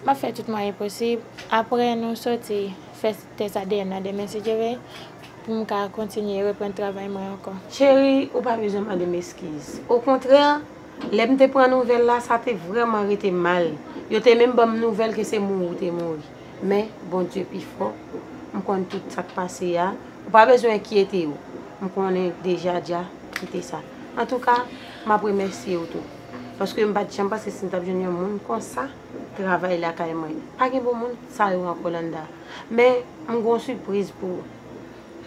m ap fè tout mwayen posib. Apre nou soti fè tès A D N nan demen, si Dye ve, pou m ka kontinye reprann travay mwen ankò. Cheri, ou pa bezwen mande m eskiz. Okontrè, lè m te pran nouvèl la, sa te vrèman rete m mal. Yo te menm ban m nouvèl ke se mouri ou te mouri. Men, Bondye pi fò. M konn tout sa k pase a. Ou pa bezwen enkyete w. M konnen deja dja kite sa. Antouka, m ap remèsye w tou. Paske m pa t janm panse si m t ap jwenn yon moun konsa travay lakay mwen. Pa gen bon moun sa yo ankò, Landa. Men, m gen yon sipriz pou ou.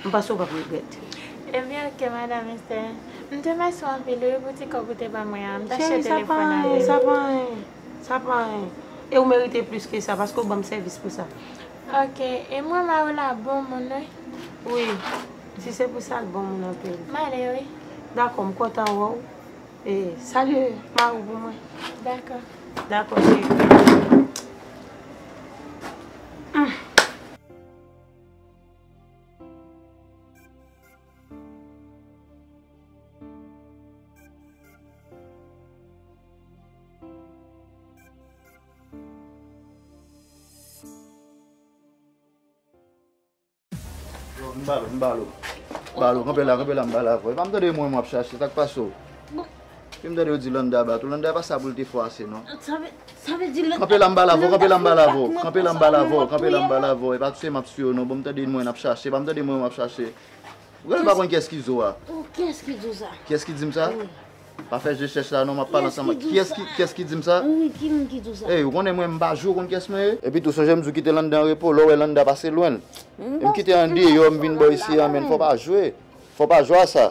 M panse w p ap regrèt. Ebyen, oke, Madanm Esther. M te remèsye w anpil, wi, pou ti kòb ou te ban mwen an. M t achte telefòn avè l. Cheri, sa pa anyen, sa pa anyen. Sa pa anyen. E ou merite plis ke sa, paske ou ban m sèvis pou sa. Oke, e mwen, mari w la bon moun, wi. Wi, si se pou sa, l bon moun anpil. M ale, wi. Dakò, m kontan wè w. E, salye mari w pou mwen. Dakò. Dakò, cheri. M ba l, m ba l. M ba l, kanpe la, kanpe la, m pale avè w. E pa m tande mwen, m ap chache, sa k pase w? Epi m tande yo di Landa bat ou. Landa pa sa pou l te fò ase, non. Sa vle, sa vle di Landa. Kanpe la, m pale avè w, kanpe la, m pale avè w. Kanpe la, m pale avè w, kanpe la, m pale avè w. E pa se m ap swiv, non. Bon, m tande mwen, m ap chache. E pa m tande mwen, m ap chache. Ou genlè pa konn kiyès ki di w a? Oh, kiyès ki di w sa? Kiyès ki di m sa? Wi. Pa fè je chèch la non, m ap pale ansanm ak. Kiyès ki, kiyès ki di m sa? Wi, ki moun ki di w sa? Ey, ou konnen mwen, m pa jwe, ou konn kiyès mwen ye? Epi tou, sonje m di w kite Landa an repo, lè w wè Landa pase lwen l. E m kite an deyò, m vin bò isi a, men fò pa jwe. Fò pa jwe a sa.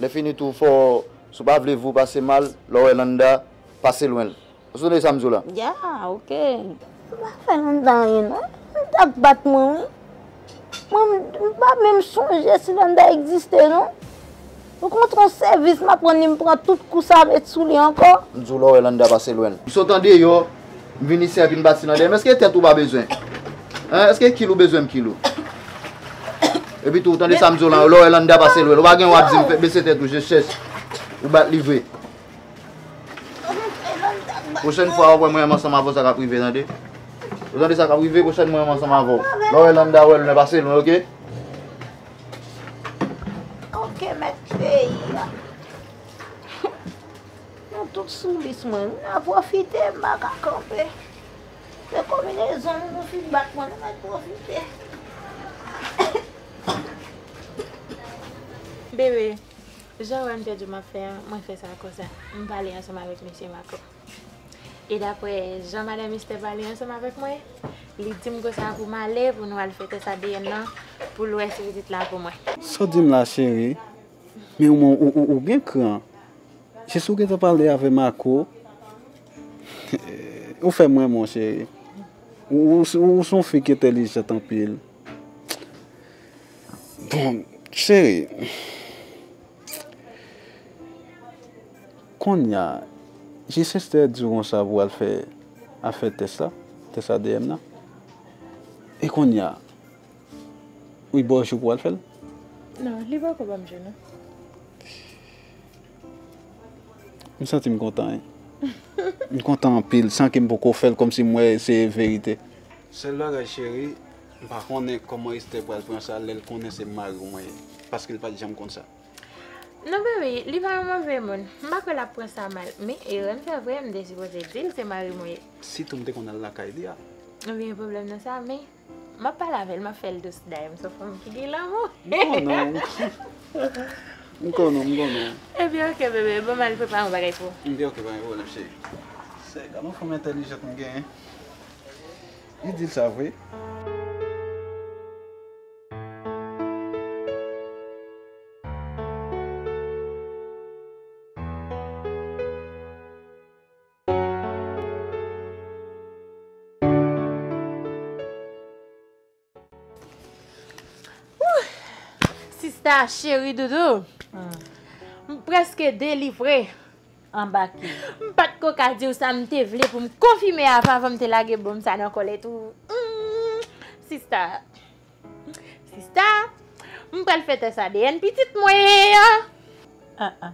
Lè fini tou, fò, si w pa vle vi w pase mal, lè w wè Landa, pase lwen l. Ou sonje sa m di w la? Ya, oke. M pa fè Landa anyen non. Landa ap bat mwen, wi. Mwen, m, m pa menm sonje si Landa egziste, non. Ou kontre yon sèvis m ap rann li, m pran tout kou sa met sou li ankò. M di w lè w wè Landa pase lwen l. M sot andeyò, m vin isi epi m pati nan dèyè m. Èske tèt ou pa bezwen? Hein? Èske kil ou bezwen m kil ou? Epi tou, ou tande sa m di w la, lè w wè Landa pase lwen l, ou pa gen w ap di m fè bese tèt ou, je chèch. Ou bat li vre. Pwochèn fwa w ap wè mwen menm ansanm avè w, sa k ap rive, tande. Ou tande sa k ap rive, pwochèn mwen menm ansanm avè w. Lè w wè Landa wè l, ou pase l, oke? Oke, mèt peyi a. Nou tout sou lis mwen. N a pwofite, m pa ka kanpe. Se konbinezon nou fin bat mwen, nou mèt pwofite. Bebe, jan w wè m te di w m ap fè an, mwen fè sa konsa. M pale ansanm avèk mesye Marco. E daprè jan madanm Esther pale ansanm avèk mwen, li di m konsa pou m ale, pou nou al fè tès A D N nan, pou l wè si pitit la pou mwen. Sa w di m la, cheri? Men ou, ou, ou, ou gen kran. Jis ou gentan pale avè Marco. Ou fè m renmen w, cheri. Ou, ou, ou, ou se yon fi ki entèlijant anpil. Bon, cheri, kounye a, jis Esther di w konsa pou w al fè, al fè tès la, tès A D N nan. E kounye a, wi, ba w jou pou w al fè l? Non, li poko ban m jou, non. M santi m kontan, wi. M kontan anpil, san ke m poko fè l, kòmsi m wè se verite. Sèl bagay, cheri, m pa konnen kòman Esther pral pran sa lè l konnen se mari w mwen ye, paske l pa t janm konn sa. Non, baby, li pa yon move moun. M pa kwè l ap pran sa mal. Men, erè m fè vre, m te sipoze di l se mari m ou ye. Sitou m te konn al lakay li a. M pa gen pwoblèm nan sa, men m ap pale avè l, m ap fè l dous, dayè m se yon fanm ki gen lanmou. M konnen, m konnen, m konnen. Ebyen, oke, bebe, bon, m al prepare yon bagay pou ou. Ebyen, oke, pa gen pwoblèm, cheri. Se, gade yon fanm entèlijant m genyen. Li di l sa vre. Sista cheri doudou, m prèske delivre. Anba ki? M pa t ko ka di w sa m te vle pou m konfime avan, avan m te lage bonm sa nan kòlèt ou. Hmm, sista. Sista, m pral fè tès A D N pitit mwen an. Ah, ah.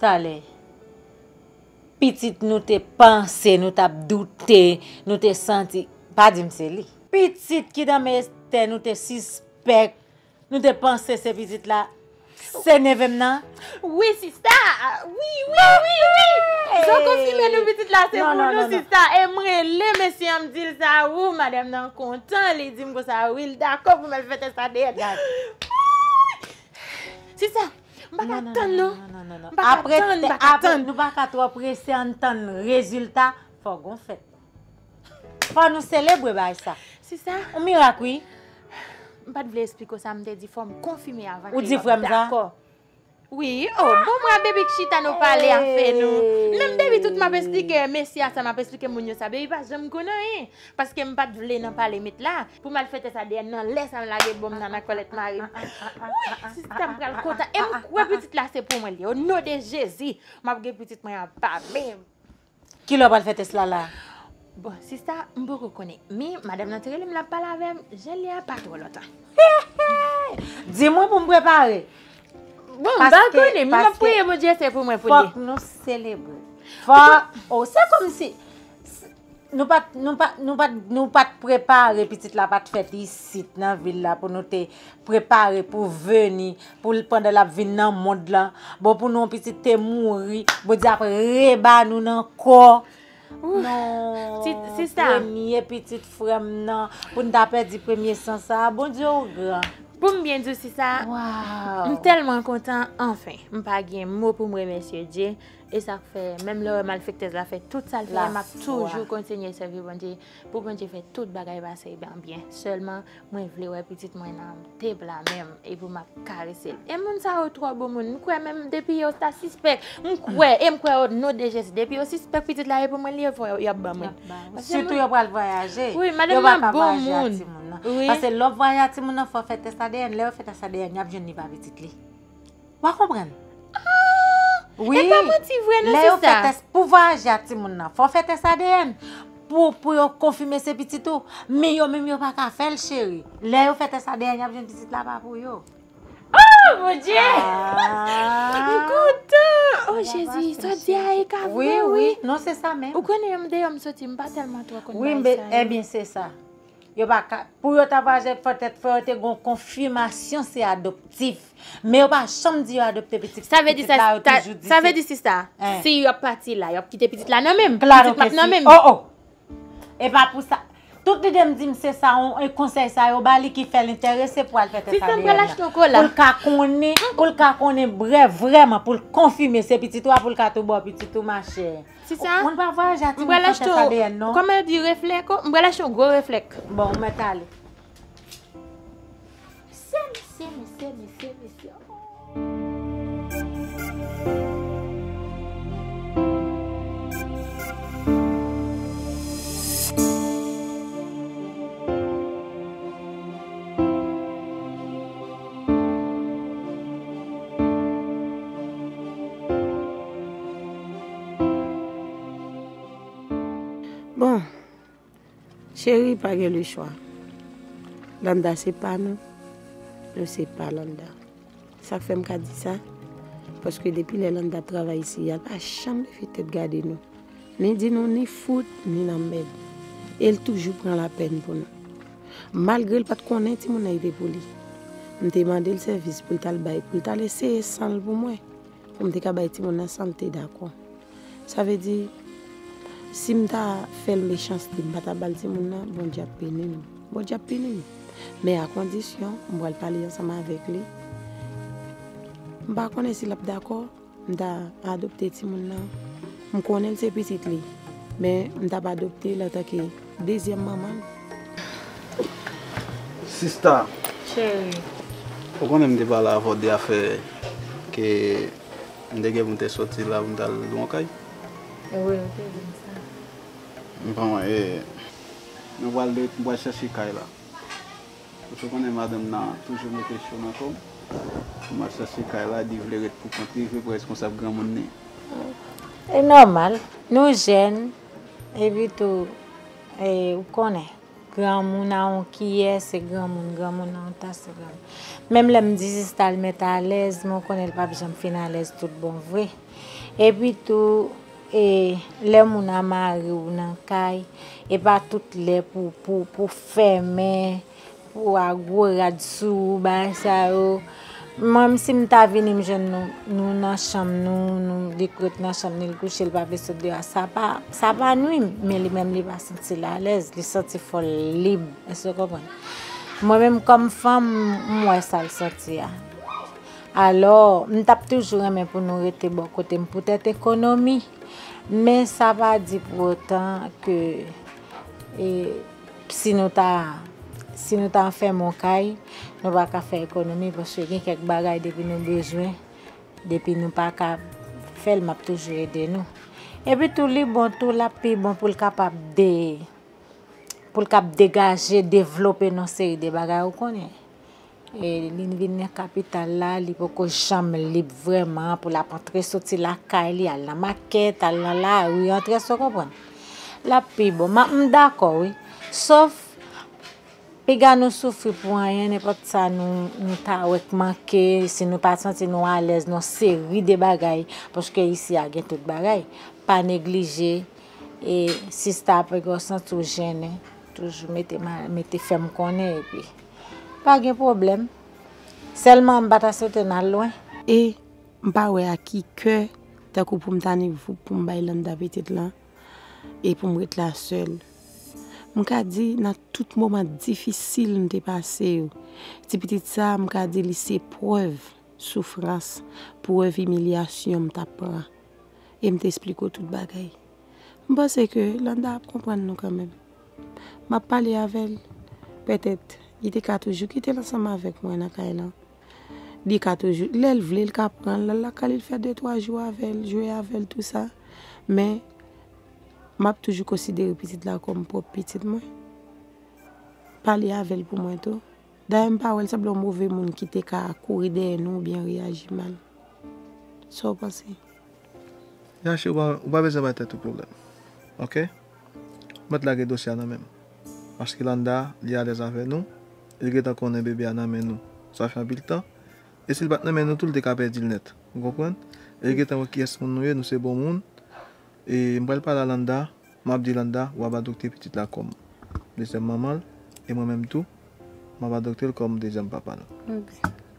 Talè. Pitit nou te panse, nou t ap doute, nou te santi, pa di m se li. Pitit ki nan men Esther, nou te sispèk, nou te panse se pitit la, se neve m nan. Wi, sista. Wi, wi, wi, wi. Hey! Zò konfime nou pitit la se pou nou, sista. E m rele mesye an, m di l sa, ou, madanm nan kontan, li di m konsa, wi, l dakò pou m al fè tès A D N. Gad. Wi! Sista, m pa ka tann, non. Non, non, non, non, non. M pa ka tann, m pa ka tann. Nou pa ka twò prese, ann tann rezilta, fò gon fèt. Fò nou selebre bagay sa. Sista. Yon mirak, wi. M pa t vle esplike w sa, m te di fò m konfime avan ke m ap dakò. Ou di frè m sa? Wi, oh, bon, mwen a baby k chita nou pale afè nou. Menm depi tout m ap esplike mesye a sa, m ap esplike moun yo sa, baby pa janm konn anyen. Paske m pa t vle nan pale met la, pou m al fè tès A D N nan, lè sa m lage bonm nan nan kòlèt mari m. Wi, sista m pral kontan. E m kwè pitit la se pou mwen li ye. O non de Jezi, m ap gen pitit mwen an pa menm. Kilè w pral fè tès la la? Bon, sista, m poko konnen. Men, madanm nan te rele m, l ap pale avè m. Jan l ye a pa twò lontan. Di mwen pou m prepare. Bon, m pa konnen, men m ap priye Bondye se pou mwen pou li. Fòk nou selebre. Fò, oh, se kòmsi, nou pa t, nou pa, nou pa t, nou pa t prepare, pitit la pa t fèt isit nan vil la pou nou te prepare pou vini, pou l, pandan l ap vin nan mond lan. Bon, pou nou, yon pitit te mouri, Bondye ap reba nou nan kò. Non, premye pitit frè m nan, pou n ta pèdi premye san sa, Bondye ou gran. Pou m byen di w, sista, m tèlman kontan, anfen, m pa gen mo pou m remèsye Dye. E sa k fè, menm lè w wè malfektèz la fè tout sa l fè, m ap toujou kontinye sèvi Bondye, pou Bondye fè tout bagay pase an byen. Sèlman, mwen vle wè pitit mwen nan tep la menm, epi m ap karese l. E moun sa yo twò bon moun, m kwè menm depi yo ta sispèk, m kwè, e m kwè o non de Jezi, depi yo sispèk pitit la e pou mwen li ye, fò y ap ban mwen. Sitou yo pral vwayaje. Wi, madanm nan bon moun. Paske lè w ap vwayaje a timoun nan, fò w fè tès A D N, lè yo fè tès A D N, y ap jwenn li pa pitit li. W a konprann? Wi. E pa manti vre non, sista. Lè yo fè tès pou vwayaje a timoun nan, fò w fè tès A D N pou, pou yo konfime se pitit ou. Men yo menm yo pa ka fè l, cheri. Lè yo fè tès A D N, y ap jwenn pitit la pa pou yo. Oh, Bondye! M kontan! Oh Jezi, sa w di a e ka vre, wi. Non, se sa menm. Ou konnen, m deyò m soti, m pa tèlman twò konn bagay sa yo. Wi, ebyen, se sa. Yo pa ka, pou yo ta vwaze, petèt fò yo te gon konfimasyon se adoptif. Men yo pa janm di yo adopte pitit. Sa vle di pitit sa, la, yo ta- toujou di sa vle se di sista, si y ap pati la, y ap kite pitit la nan men m. Klaro pitit m ap ke nan si. Men m. Oh, oh. E pa pou sa. Tout lide m di m se sa, on, e konsèy sa yo ba li ki fè l enterese pou al fè tèt a D N A. Sista, m pral achte yon kola. Pou l ka konnen, pou l ka konnen vrè, vrèman, pou l konfime se pitit ou a, pou l ka tou ba w pitit ou, machè. Sista, moun pa vwayaje a timoun san tèt a D N A, non. Kòman yo di reflèk, o? M pral achte yon gwo reflèk. Bon, ou mèt ale. Mesye, mesye, mesye, mesye, mesye. Bon, cheri, pa gen lechwa. Landa se pa nou, nou se pa Landa. Sa k fè m ka di sa? Paske depi lè Landa ap travay isi a, l pa janm leve tèt gade nou. Ni di nou ni fout, ni lanmèd. E l toujou pran lapèn pou nou. Malgre l pa t konnen timoun nan te pou li. M te mande l sèvis pou l t al bay, pou l t al eseye san l pou mwen. Pou m te ka bay timoun nan san l te dakò. Sa vle di, si m ta fè l mechanste, m pa ta ba l timoun nan, Bondye ap pini m. Bondye ap pini m. Men a kondisyon, m pral pale ansanm avèk li. M pa konnen si l ap dakò, m ta adopte timoun nan. M konnen l se pitit li, men m t ap adopte l antanke dezyèm manman l. Sista. Cheri. Ou konnen m te pale avè w de afè ke m te gen pou m te soti la pou m t al lwe yon kay? Wi, ou te di m sa. Bon, e, nou pral lwe, nou pral chèche kay la. Paske w konnen madanm nan toujou mete cho nan kò m. Pou m al chèche kay la, li vle ret pou kont li, vle pou reskonsab granmoun li. E nòmal, nou jèn, epi tou, e, ou konnen. Granmoun a yon kiyè, se granmoun, granmoun a yon tas, se granmoun. Menm lè m di sista l mèt alèz, men w konnen l p ap janm fin alèz tout bon vre. Epi tou, e, lè moun a mare w nan kay, e pa tout lè pou, pou, pou fèmen, pou a gwo rad sou ou, bagay sa yo. Mwen menm si m ta vini m jwenn nou, nou nan chanm nou, nou, li k ret nan chanm li, l kouche, l pa vle sot deyò a, sa pa, sa pa nwi m, men li menm li pa santi l alèz, li santi fò l lib, èske w konprann? Mwen menm kòm fanm, m wè sa l santi a. Alò, m t ap toujou renmen pou nou rete bò kote m poutèt ekonomi, men sa pa di pou otan ke, e, si nou ta, si nou ta fèmen yon kay, nou pa ka fè ekonomi, paske gen kèk bagay depi nou bezwen, depi nou pa ka fè l, m ap toujou ede nou. Epi tou, li bon tou, l ap pi bon pou l kapab de-, pou l kab degaje, devlope nan seri de bagay, ou konnen. E, li vin nan kapital la, li poko janm lib vrèman pou l ap antre soti lakay li, al nan makèt, al nan lari, antre, èske w konprann? L ap pi bon. M, m dakò, wi. Sof, piga nou soufri pou anyen, nenpòt sa nou, nou ta wè k manke, si nou pa santi nou alèz nan seri de bagay, paske isi a gen tout bagay. Pa neglije, e sista, piga w santi w jennen, toujou mete ma-, mete fè m konnen, epi pa gen pwoblèm. Sèlman m pa ta swete n al lwen. E m pa wè a ki kè, tankou pou m ta ni pou m bay Landa pitit lan, e pou m ret la sèl. M ka di, nan tout moman difisil m te pase yo, ti pitit sa, m ka di li se prèv soufrans, prèv imilyasyon m t ap pran. E m te esplike w tout bagay. M panse ke Landa ap konprann nou kanmenm. M ap pale avè l. Petèt, li te ka toujou kite l ansanm avèk mwen nan kay lan. Li ka toujou, lè l vle, l ka pran l, l al lakay li, l fè de twa jou avè l, jwe avè l, tou sa. Men, m ap toujou konsidere pitit la kòm pwòp pitit mwen. Pale avè l pou mwen tou. Dayè, m pa wè l sanble yon move moun ki te ka kouri dèyè nou oubyen reyaji mal. Sa w panse? Yache, ou pa, ou pa bezwen bay tèt ou pwoblèm. Oke? Mèt lage dosye a nan men m. Paske Landa, li alèz avè nou, li gentan konnen bebe a nan men nou. Sa fè anpil tan. E si l pa t nan men nou tou, l te ka pèdi l nèt. Ou konprann? E gentan wè kiyès moun nou ye, nou se bon moun. E m pral pale a Landa, m ap di Landa, w ap adopte pitit la kòm dezyèm manman l, e mwen menm tou, m ap adopte l kòm dezyèm papa l.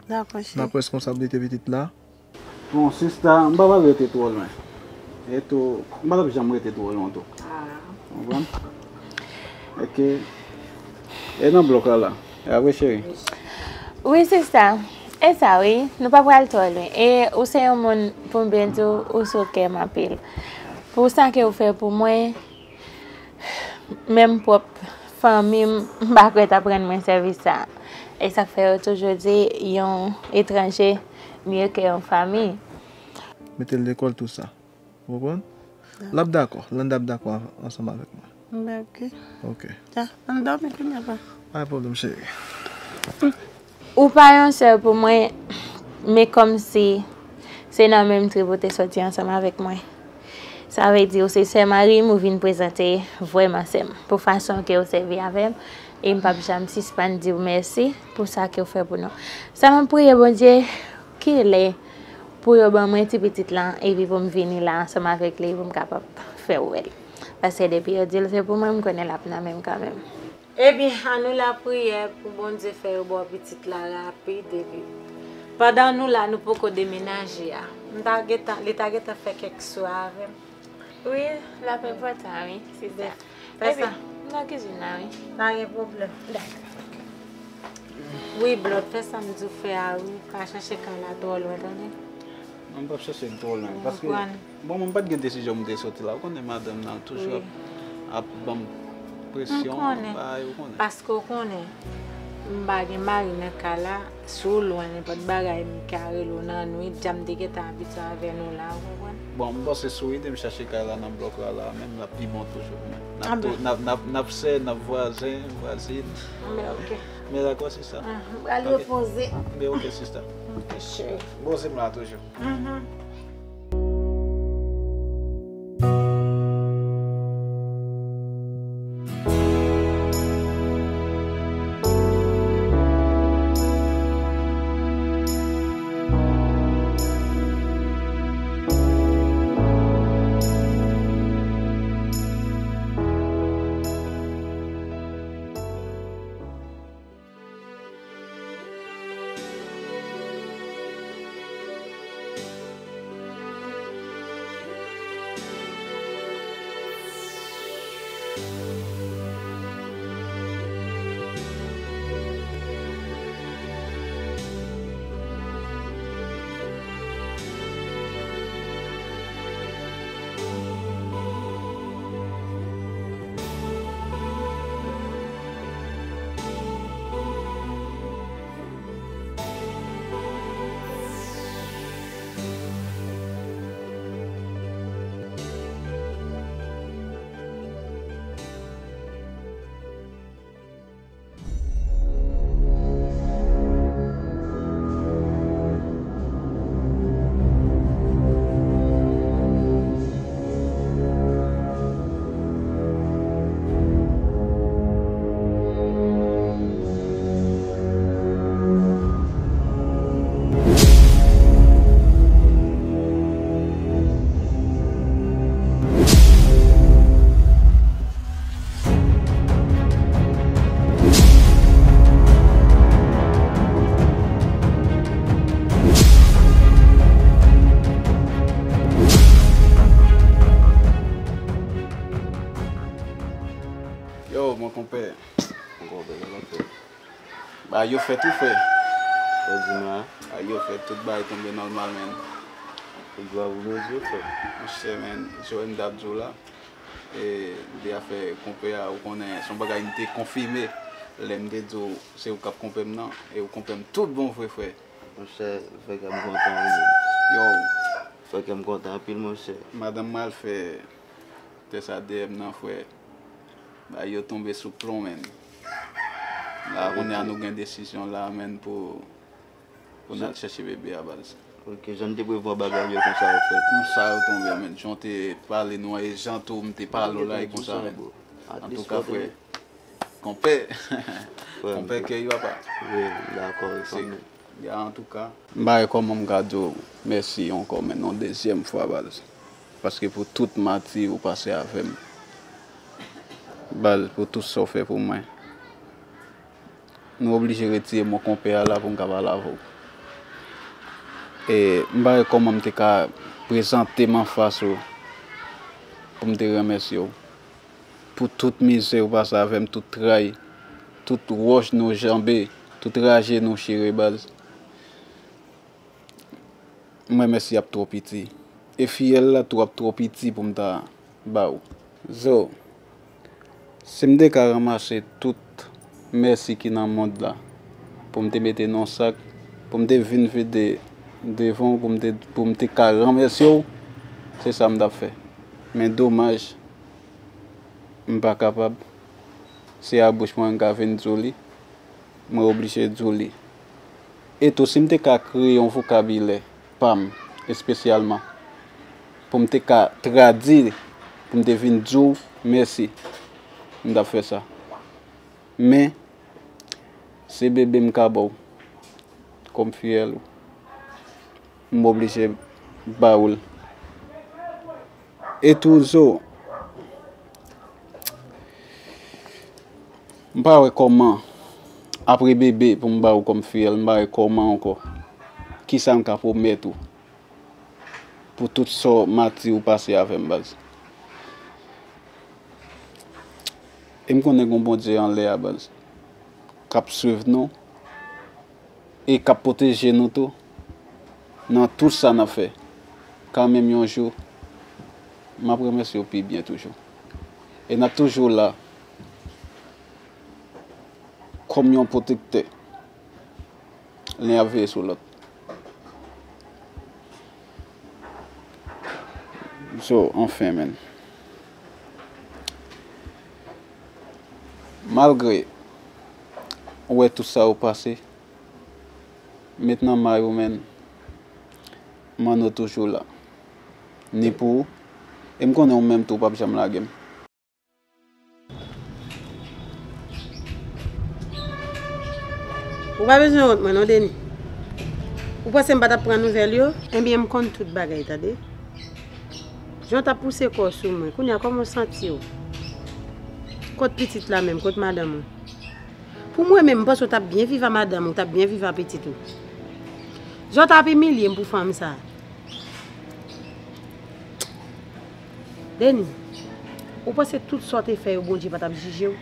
Dakò, cheri. N ap responsabilite pitit la. Bon, sista, m pa pral rete twò lwen. E tou, m pa t ap janm rete twò lwen tou. Ou konprann? Ok. E nan blòk la la. E apre, cheri? Wi, sista. E sa, wi. Nou pa pral twò lwen. E ou se yon moun, pou m byen di w, ou sou kè m anpil. Pou sa ke ou fè pou mwen, menm pwòp fanmi m, m pa kwè t ap rann mwen sèvis sa. E sa k fè yo toujou di, yon etranje mye ke yon fanmi. Mete l lekòl tou sa. Ou konprann? L ap dakò. Landa ap dakò an-, ansanm avèk mwen. Dakò. Ok. Ta, ann dòmi kounye a, pa. Pa gen pwoblèm, cheri. Ou pa yon sè pou mwen, men kòmsi se nan menm trip ou te sòti ansanm avèk mwen. Sa vle di ou se sè mari m, ou vin prezante vrèman sè m. Pou fason ke ou sèvi avè m, e m p ap janm sispann di w mèsi pou sa ke ou fè pou nou. Sa m ap priye Bondye, kilè pou yo ban mwen ti pitit lan, epi pou m vini la ansanm avèk li, pou m kapab fè w wè l. Paske depi yo di l se pou mwen, m konnen l ap nan men m kanmenm. Ebyen, annou lapriyè pou Bondye fè yo ba w pitit la rapid, epi pandan nou la, nou poko demenaje a, m ta gentan, li ta gentan fè kèk swa avè m. Wi, l ap enpòtan, wi, sista. Fè sa. Ebyen, m nan kizin nan, wi. Pa gen pwoblèm. Dakò. Wi, Blòd, fè sa m di w fè a, wi. Pa chache kay la twò lwen, tande? Non, m p ap chache l twò lwen, paske, bon, mwen m pa t gen desizyon m te soti la. Ou konnen madanm nan toujou ap, ap ban m presyon, bagay, ou konnen. Paske ou konnen, m pa gen mari nan kay la, si w lwen, nenpòt bagay, m ka rele w nan nwit, dja m te gentan abitye avè nou la, ou konprann? Bon, m panse si w ede m chache kay la nan blòk la, la, menm l ap pi bon toujou pou mwen. N ap tou, n ap, n ap, n ap sè, n ap vwazen, vwazin. Anben, ok. Men dakò, sista. M pral repoze. Anben, ok, sista. Ok, cheri. Poze m la toujou. Yo, mon konpè. Mon konpè, sa w ap fè? Bagay yo fèt wi, frè. Sa w di m la? Bagay yo fèt, tout bagay tonbe nòmal, menn. Tout glwa pou Bondye, frè. Monchè, menn, jan m t ap di w la, e, de afè konpè a, ou konnen, se yon bagay m te konfime lè m te di w se ou k ap konpè m nan, e ou konpè m tout bon vre, frè. Monchè, fè kè m kontan, wi, menn. Yo. Fè kè m kontan anpil, monchè. Madanm m al fè tès A D N nan, frè. Bagay yo tonbe sou plon, menn. La, kounye a nou gen desizyon la, menn, pou, pou n al chèche bebe a, baz. Ok, jan n te prevwa bagay yo konsa yo fèt. Konsa yo tonbe, menn. Jan w te pale nou an, e jan tou m te pale w la, e konsa, menn. Antouka, frè. Konpè. Konpè kè yo apa. Wi, m dakò, wi, kanmenm. Ya, antouka, m pa wè kòman m ka di w mèsi ankò, men yon dezyèm fwa, baz. Paske pou tout mati ou pase avè m. Baz, pou tout sa w fè pou mwen. Nou oblije retire mo konpè a la pou m ka pale avè w. E m pa wè kòman m te ka prezante m anfas ou pou m te remèsye w. Pou tout mizè ou pase avè m, tout tray, tout wòch nou janbe, tout raje nou chire, baz. M wè mèsi ap twò piti. E fiyèl la tou ap twò piti pou m ta ba w. Zo, si m te ka ranmase tout mèsi ki nan mond la, pou m te mete nan sak, pou m te vin vide devan w, pou m te, pou m te ka ranmèsye w, se sa m t ap fè. Men domaj, m pa kapab. Se a bouch mwen m ka vin di w li. Mwen oblije di w li. E tou, si m te ka kreye yon vokabilè pa m, espesyalman, pou m te ka tradui, pou m te vin di w mèsi, m t ap fè sa. Men, se bebe m ka ba w kòm fiyèl ou. M oblije ba w l. E tou, Zo, m pa wè kòman, apre bebe, pou m ba w kòm fiyèl, m pa wè kòman ankò. Kisa m ka pwomèt ou pou tout sa w mati ou pase avè m, baz? E m konnen gen yon Bondye anlè a, baz, k ap swiv nou e k ap pwoteje nou tou nan tout sa n ap fè. Kanmenm, yon jou, m ap remèsye w pi byen toujou. E n ap toujou la kòm yon pwotektè. Len ap veye sou lòt. So, anfen, menn. Malgre ou wè tout sa ou pase, met nan may ou, menn. Manno toujou la. Ni pou ou. E m konnen ou menm tou, ou p ap janm lage m. Ou pa bezwen wont mwen non, Deni. Ou panse m pa t ap pran nouvèl yo? Ebyen, m konn tout bagay, tande. Jan w t ap pouse kò w sou mwen, kounye a kòman w santi w? Kot pitit la menm? Kot madanm ou? Pou mwen menm, m panse w t ap byen viv a madanm ou, w t ap byen viv a pitit ou. Jan w t ap imilye m pou fanm sa a. Deni, ou panse tout sa w te fè yo, Bondye pa t ap jije w?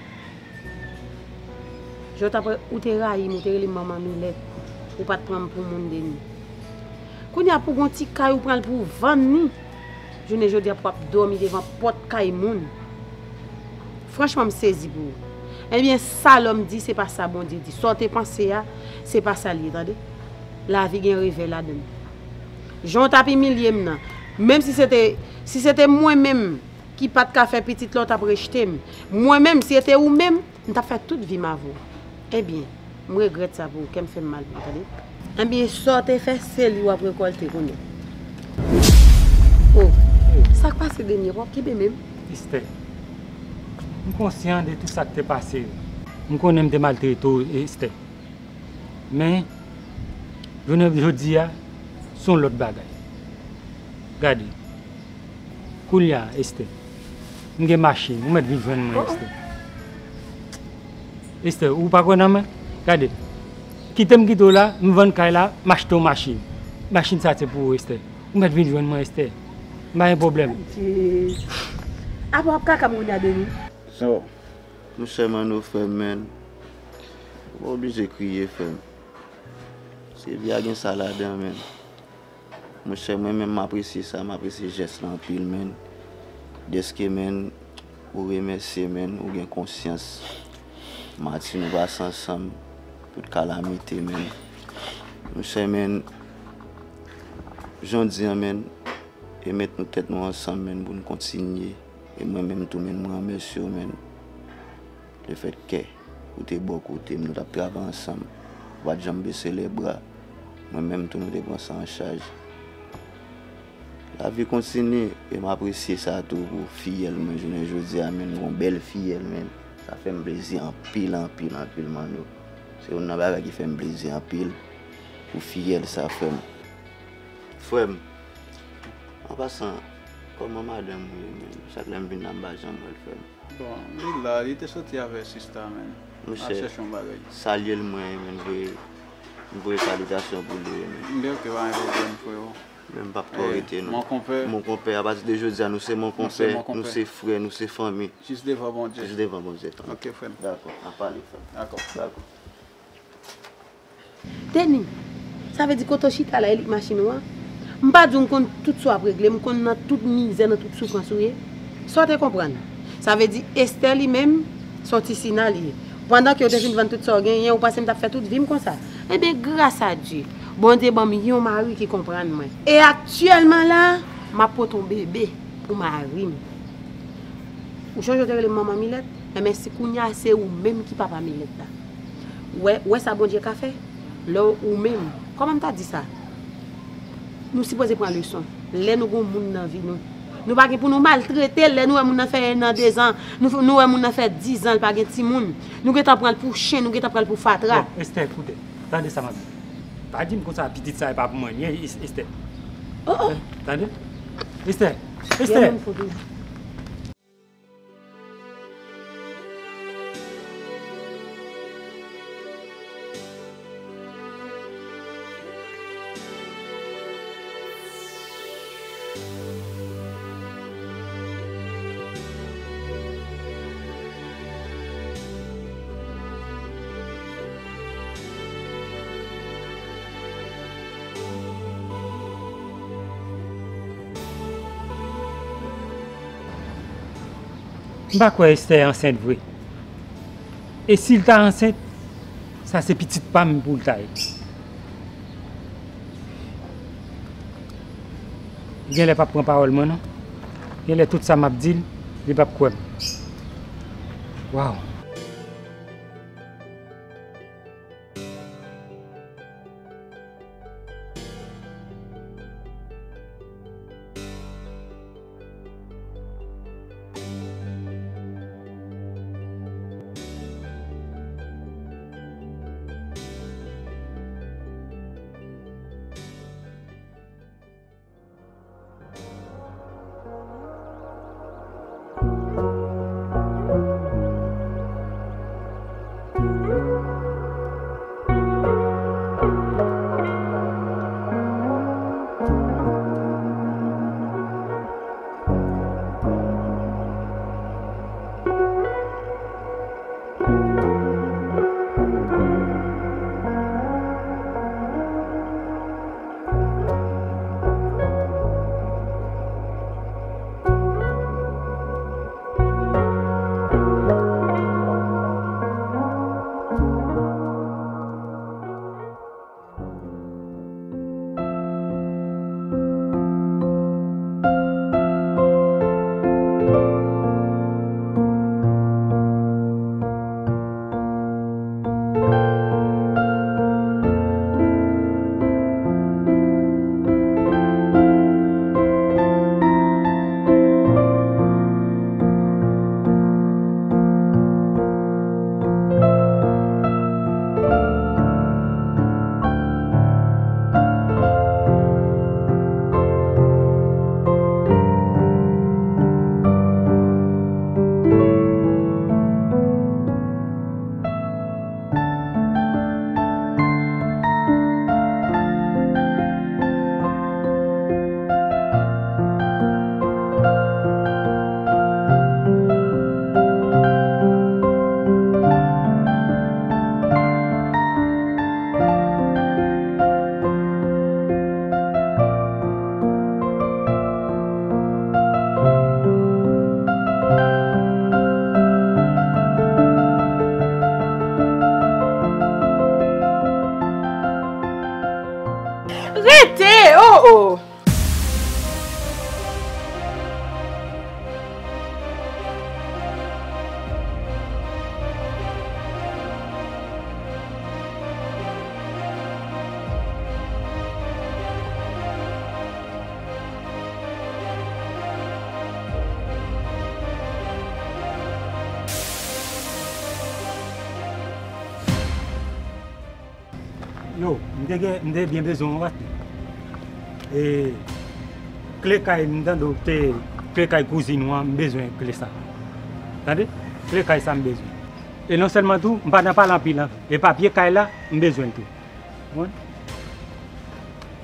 Jan w t ap, ou te rayi m, ou te rele m manman milèt, ou pa t pran m pou moun, Deni. Kounye a pou gon ti kay ou pran l pou w vann li. Jounen jodi a pou w ap dòmi devan pòt kay moun. Franchman, m sezi pou ou. Ebyen, sa lòm di, se pa sa Bondye di. Sa w te panse a, se pa sa l ye, tande. Lavi gen revè ladan l. Jan w t ap imilye m nan, menm si se te, si se te mwen menm ki pa t ka fè pitit la, w t ap rejte m. Mwen menm, si se te ou menm, m t ap fè tout vi m avè w. Ebyen, m regrèt sa pou ou, kè m fè m mal pou ou, tande. Ebyen, sa w te fè, se li w ap rekòlte kounye a. O, sa k pase, Deni, w p ap kenbe men m? Esther, m konsyan de tout sa k te pase yo. M konnen m te maltrete w, Esther. Men, jounen jodi a, se yon lòt bagay. Gade, kounye a, Esther, m gen machin, ou mèt vin jwenn mwen, Esther. Esther, ou pa kwè nan mwen? Gade, kite m kite w la, m vann kay la, m achte yon machin. Machin sa se pou ou, Esther. Ou mèt vin jwenn mwen, Esther. M pa gen pwoblèm. Adje. Apa w ap kaka m kounye a, Deni? So, monchè Manno, frè m, menn. Ou pa oblije kriye, frè m. Se vi a gen sa ladan, menn. Monchè, mwen menm, m apresye sa, m apresye jès la anpil, menn. Dèske, menn, ou remèsye, menn, ou gen konsyans. Mati nou pase ansanm, tout kalamite, menn. Monchè, menn, jan w di an, menn, e met nou tèt nou ansanm, menn, pou n kontinye. E mwen menm tou, menn, mwen remèsye w, menn. Lefètke ou te bò kote m, nou t ap travay ansanm. Ou pa t janm bese lèbra. Mwen menm tou, nou te pran sa an chaj. Lavi kontinye, e m apresye sa tou pou fiyèl mwen jounen jodi a, menn, yon bèl fiyèl, menn. Sa fè m plezi anpil, anpil, anpil, Manno. Se youn nan bagay ki fè m plezi anpil. Ou fiyèl sa, frè m. Frè m, an pasan, kòman madanm ou ye menm? Chak lè m vin la, m pa janm wè l, frè m. Bon, li la, li te soti avè sista, menm. Monchè, ap chèche yon bagay. Salye l mwen, menm, voye, voye salitasyon pou li, menm. Li oke, pa gen pwoblèm, freo. Men m p ap twò rete, non. Mon konpè. Mon konpè, apati de jodi a, nou se mon konpè, nou se frè, nou se fanmi. Jis devan Bondye. Jis devan Bondye, frè m. Oke, frè m. Dakò, n a pale, frè m. Dakò. Dakò. Deni, sa vle di kote w chita la, elik machin ou an? M pa di w m konn tout sa w ap regle, m konn nan tout mizè, nan tout soufrans ou ye. Sa w te konprann? Sa vle di Esther li menm, se yon ti sina li ye. Pandan ke w te fin vann tout sa w genyen, ou panse m t ap fè tout vi m konsa? Ebyen, gras a Dye, Bondye ban m yon mari ki konprann mwen. E aktyèlman la, m ap pote yon bebe pou mari m. Ou chonje w te rele m manman Milèt? Enben, si kounye a se ou menm ki papa Milèt la. Ou wè, ou wè sa Bondye ka fè? Lè w, ou menm, kòman m ta di sa? Nou sipoze pran leson. Lè nou gon moun nan vi nou, nou pa gen pou nou maltrete l. Lè nou wè moun nan fè en an, dezan, nou, nou wè moun nan fè dizan, l pa gen timoun, nou gentan pran l pou chen, nou gentan pran l pou fatra. Bon, Esther, koute. Tande sa m ap di. Pa di m konsa, pitit sa e pa pou mwen li ye, Es-, Esther. Oh, oh. Eh, tande? Esther! Esther! M pa kwè Esther ansent vre. E si l ta ansent, sa se pitit pa m pou l ta ye. Li genlè p ap pran pawòl mwen non. Genlè tout sa m ap di l, li p ap kwè m. Waw. Rete! Oh, oh! Yo, M te gen, m te byen bezwen yon rat. E kle kay, m tande w te, kle kay kouzin ou an, m bezwen kle sa. Tande? Kle kay sa m bezwen. E non sèlman tou, m pa nan pale anpil, an. E papye kay la, m bezwen l tou. Konprann?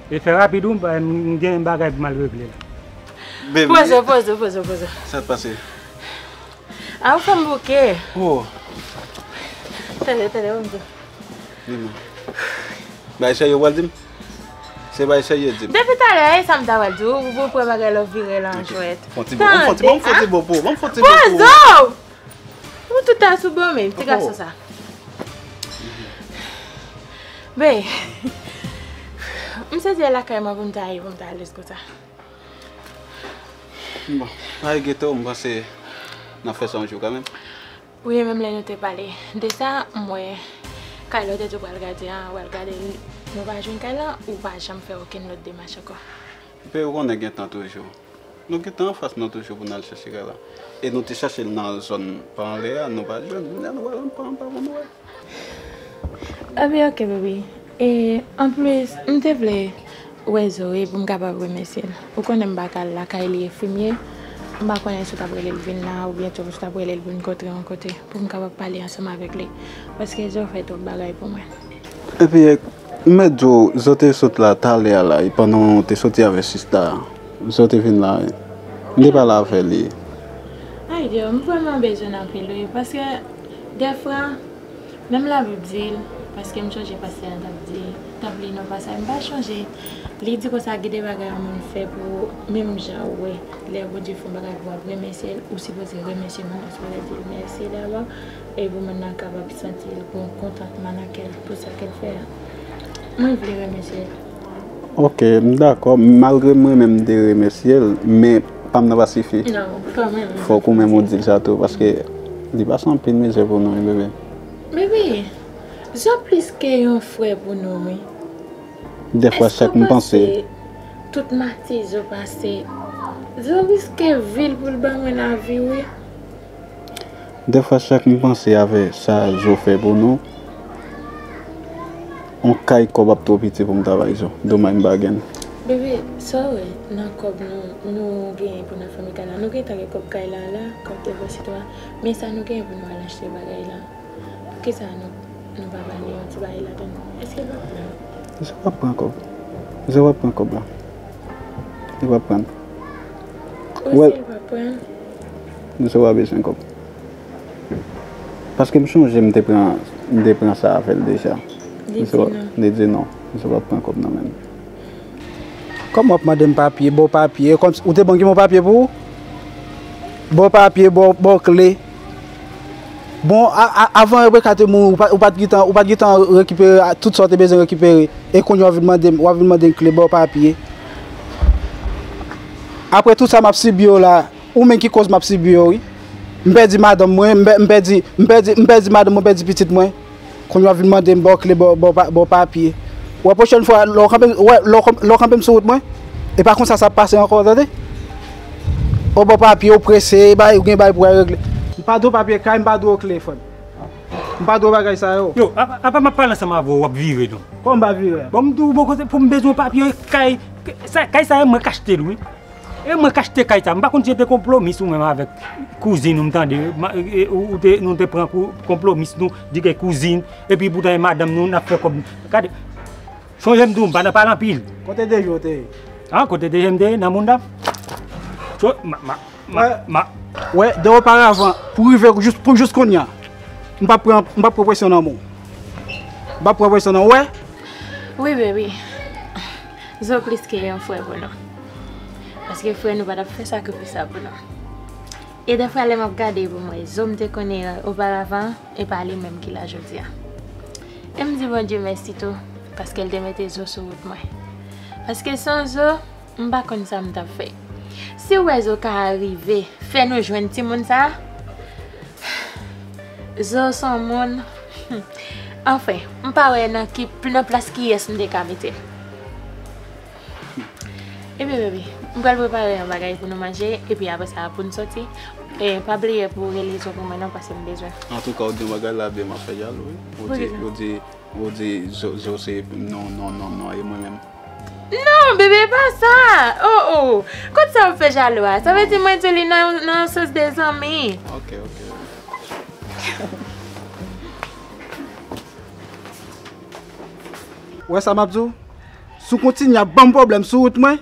E fè rapid wi, m gen bagay pou m al regle la. Baby. Poze, poze, poze, poze. Sa k pase? A, ou fè m bouke. Oh. Tande, tande, ban m di w. Di m. Bay serye ou pral di m? Se bay serye di m. Depi talè, e sa m ta pral di w, ou pran bagay la w vire l an jwèt. Fon ti bo, fon ti bo, fon ti bo pou, fon ti bo pou. Poze w! Ou tout tan sou bon menm, ti gason sa. Ben, m sezi lakay mwen pou m ta ye, pou m ta alèz konsa. Bon, pa enkyete w, m panse n ap fè sa yon jou kanmenm. Wi, menm lè nou te pale de sa, m wè kay la w te di w pral gade an, w al gade l, nou pa jwenn kay la, ou pa janm fè okenn lòt demach ankò. Epi ou konnen gen tan toujou. Nou gen tan anfas nou toujou pou n al chèche kay la. E nou te chèche l nan zòn pa anlè a, nou pa jwenn. Kounye a nou pral anba, anba pou nou wè. Ebyen, oke, baby. E, anplis, m te vle wè Zo wi pou m kapab remèsye l. Ou konnen m pa ka al lakay li enfimye. M pa konnen si w t ap rele l vin la, oubyen tou si w t ap rele l pou n kontre yon kote, pou m kapab pale ansanm avèk li. Paske Zo fè twòp bagay pou mwen. Epi, m mèt di w, Zo te sot la talè a la, e pandan w te soti avèk sista a, Zo te vin la, m te pale avè li. Ay, Dye, m vrèman bezwen l anpil, wi, paske dèfwa, menm Labib di l, paske m chonje pastè a t ap di, t ap li nan pasaj, m pa chonje, li di konsa, gen de bagay yon moun fè pou ou, menm jan ou wè, lè Bondye fè yon bagay pou w ap remèsye l, ou sipoze remèsye moun nan, sipoze di l mèsi dabò. E pou moun nan kapab santi l gen yon kontantman nan kè l pou sa ke l fè a. Mwen vle remèsye l. Oke, m dakò. Malgre mwen menm m te remèsye l, men pa m nan pa sifi. Non, kanmenm. Fòk ou menm ou di l sa tou, paske li pase anpil mizè pou nou, wi, bebe. Bebe, Zo plis ke yon frè pou nou, wi. Dèfwa chak m panse. Tout mati Zo pase, Zo riske vi l pou l ban mwen lavi, wi. Dèfwa chak m panse avè sa Zo fè pou nou, yon kay kòb ap twò piti pou m ta bay Zo. Domaj m pa gen l. Bebe, sa w wè nan kòb nou, nou genyen pou n ap fè kay la? Nou gentan gen kòb kay la la, kòb depozito a. Men sa nou genyen pou nou al achte bagay la. Poukisa nou, nou pa ba li yon ti bagay ladann? Èske l p ap pran? Misye p ap pran kòb. Misye p ap pran kòb la. Li p ap pran. Ou di l p ap pran? Misye pa bezwen kòb. Paske m chonje m te pran, m te pran sa avè l deja. Li di non. Li di non. Misye p ap pran kòb nan men m. Kòman w ap mande m papye, ba w papye, kòmsi ou te bon ki bon papye pou ou? Ba w papye, ba w, ba w kle. Bon, a, a, avan Rebeka te mouri, ou pa, ou pa t gentan, ou pa t gentan rekipere a, tout sa w te bezwen rekipere. E kounye a w vin mande m, w ap vin mande m kle, ba w papye. Apre tout sa m ap sibi yo la, ou menm ki koz m ap sibi yo, wi. M pèdi madanm mwen, m pè-, m pèdi, m pèdi, m pèdi madanm mwen, m pèdi pitit mwen. Kounye a w vin mande m ba w kle, ba w, ba w pa-, ba w papye. Wè, pwochèn fwa, lè w kanpe, wè, lè w kan-, lè w kanpe m sou wout mwen, e pa konsa sa ap pase ankò, tande? Ou ba w papye, ou prese, bay, ou gen bay pou w al regle. M pa dwe w papye kay, m pa dwe w kle, frè m. M pa dwe w bagay sa yo. Yo, apa, apa m ap pale ansanm avè w, w ap vire non. Kòman m pa vire a? Bon, m di w bon kote pou m bezwen papye kay, sa, kay sa a, mwen k achte l, wi. E mwen k achte kay sa, m pa konn si se te konplomis ou menm avèk kouzin ou, m tande, ma-, e, ou, ou te, nou te pran kou-, konplomis nou, di ke kouzin, epi poutan e madanm nou, n ap fè kòb. Gade, chonje m di w, m pa nan pale anpil. Kote deje w te ye? An, kote deje m te ye? Nan mounda. So, ma, ma, ma, ma. Wè, de oparavan, pou rive jis, pou jis kounye a, m p ap pran, m p ap pran presyon nan men w. M p ap pran presyon nan, wè. Wi, baby. Zo plis ke yon frè pou nou. Paske frè nou pa t ap fè sakrifis sa pou nou. E dèfwa lè m ap gade pou mwen, Zo m te konnen oparavan, e pa li menm ki la jodi a. E m di Bondye mèsi tou, paske l te mete Zo sou wout mwen. Paske san Zo, m pa konn sa m t ap fè. Si w wè Zo ka rive fè nou jwenn timoun sa a, Zo se yon moun, anfen, m pa wè nan ki, nan plas kiyès m te ka mete l. Ebyen, baby, m pral prepare yon bagay pou nou manje, epi apre sa, pou n soti, E pa bliye pou w rele Zo pou mwen non, paske m bezwen. Antouka, ou di yon bagay la byen, m ap fè jalou, wi. Ou di, ou di, ou di Zo, Zo se non, non, non, non, e mwen menm. Non, bebe, pa sa. Oh, oh. Kot sa w fè jalou a? Sa vle di mwen di li nan, nan sans de zanmi. Ok, ok. Ou wè sa m ap di w? Si w kontinye ap ban m pwoblèm sou wout mwen,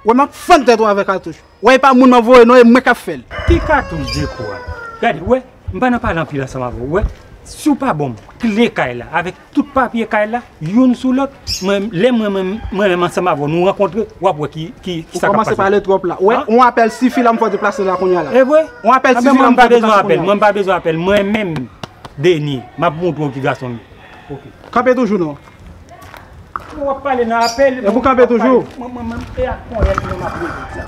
wè m ap fann tèt ou avèk katouch. Wè e pa moun m ap voye non, e mwen k ap fè l. Ki katouch de kwa? Gade, wè, m pa nan pale anpil ansanm avè w, wè. Si w pa ban m kle kay la, avèk tout papye kay la, youn sou lòt, mwen, lè mwen, mwen, mwen menm ansanm avè w, nou rankontre, w ap wè ki, ki, ki sa k ap pase. Ou kòmanse pale twòp la. Wè, yon apèl sifi la, m fè w deplase la kounye a la. E vre? Yon apèl sifi la, m fè w deplase kounye a la. Mwen pa bezwen apèl, mwen pa bezwen apèl. Mwen menm, Deni, m ap montre w ki gason m ye. Ok. Kanpe toujou non. Ou ap pale nan apèl. E pou kanpe toujou. Mwen, mwen, mwen, e ak ponyèt mwen m ap rete.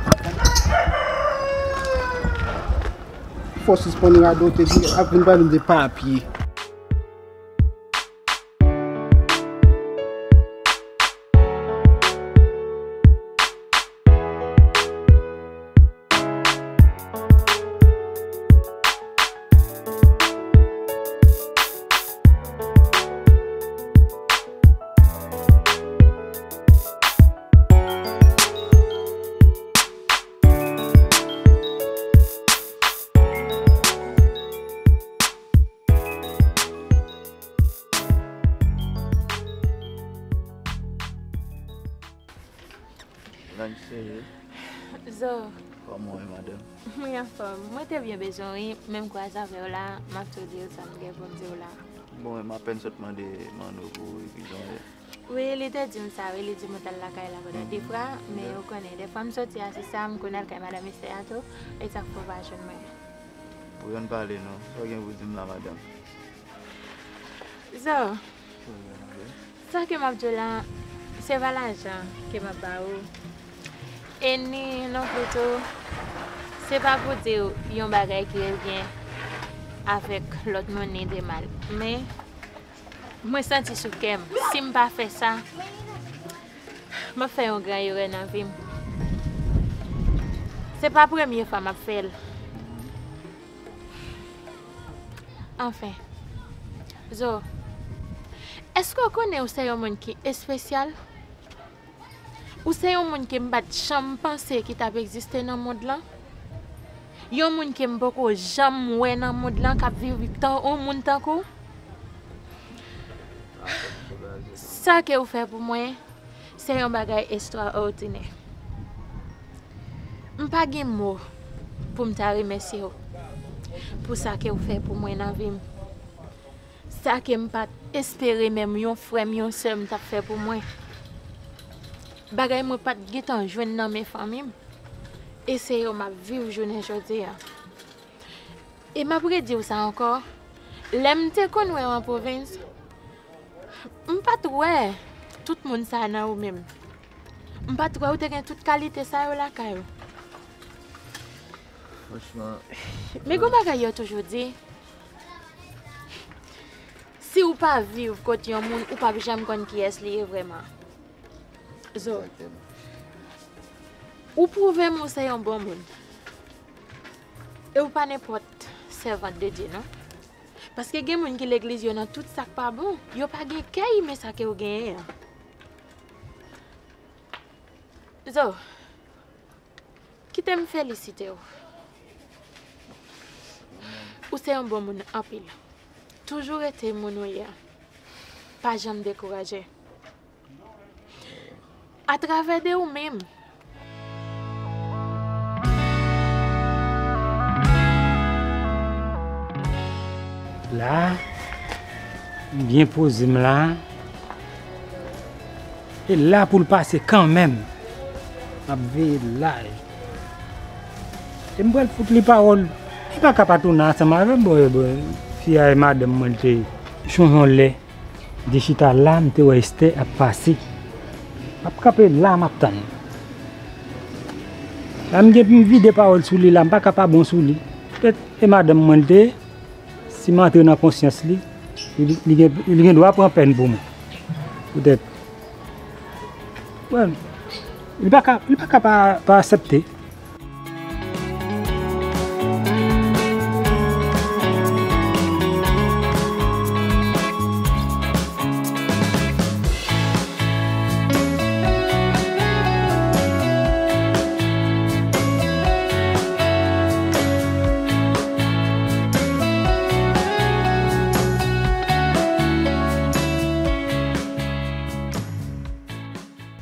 Fò sispann radote, di ap vin pale de papye. Nan serye. Zo. Kòman w ye, madanm? Mwen anfòm. Mwen te byen bezwen w wi. Menm kwaze avè w la, m ap tou di w sa m gen pou m di w la. Bon, m apèn sot mande Manno pou w wi, kijan w ye? Wi, li te di m sa wi, li di m ou t al lakay la pandan de fwa, men ou konnen, dèfwa m soti a se sa, m konn al kay madanm Esther a tou, e sa k fè w pa jwenn mwen. Ou jwenn pale non. Sa w gen pou di m la, madanm? Zo, sa ke m ap di w la, se pa lajan ke m ap ba ou. E ni non pli tou, se pa pou di w yon bagay ki revyen avèk lòt moun ni de mal. Men, mwen santi sou kè m, si m pa fè sa, m ap fè yon gran erè nan vi m. Se pa premye fwa m ap fè l. Anfen, Zo, èske w konnen ou se yon moun ki espesyal? Ou se yon moun ke m pa t janm panse ki t ap egziste nan mond lan. Yon moun ke m poko janm wè nan mond lan k ap viv tan yon moun tankou w. Sa ke w fè pou mwen, se yon bagay estwaòdinè. M pa gen mo pou m ta remèsye w pou sa ke w fè pou mwen nan vi m. Sa ke m pa t espere menm yon frè m, yon sè m t ap fè pou mwen. Bagay mwen pa t gentan jwenn nan men fanmi m. E se yo m ap viv jounen jodi a. E m ap redi w sa ankò, lè m te konn wè w an pwovens, m pa t wè tout moun sa nan ou menm. M pa t wè ou te gen tout kalite sa yo lakay ou. Franchman. Men gon bagay yo toujou di, si w pa viv kot yon moun, ou p ap janm konn kiyès li ye vrèman. Zo, ou pwouve m ou se yon bon moun. E ou pa nenpòt sèvant de Dye, non. Paske gen moun ki legliz yo nan tout sa k pa bon, yo pa gen kè imen sa ke w genyen an. Zo, kite m felisite w. Ou se yon bon moun anpil. Toujou rete moun ou ye a. Pa janm dekouraje. Atravè de ou menm. La, m byen poze m la. E la pou l pase kanmenm. M ap veye laj. E m pral fout li pawòl. Li pa ka pa tounen ansanm avè m. Bon, bon, fi a e madanm mwen te chonje yon lè. M te chita la, m te wè Esther ap pase. M ap kanpe la, m ap tann. La m gen pou m vide pawòl sou li la, m pa ka pa bon sou li. Petèt e madanm mwen l te ye, si m antre nan konsyans li, li, li gen, li gen dwa pran pèn pou mwen. Petèt. Bon, li pa ka, li pa ka pa, pa aksepte.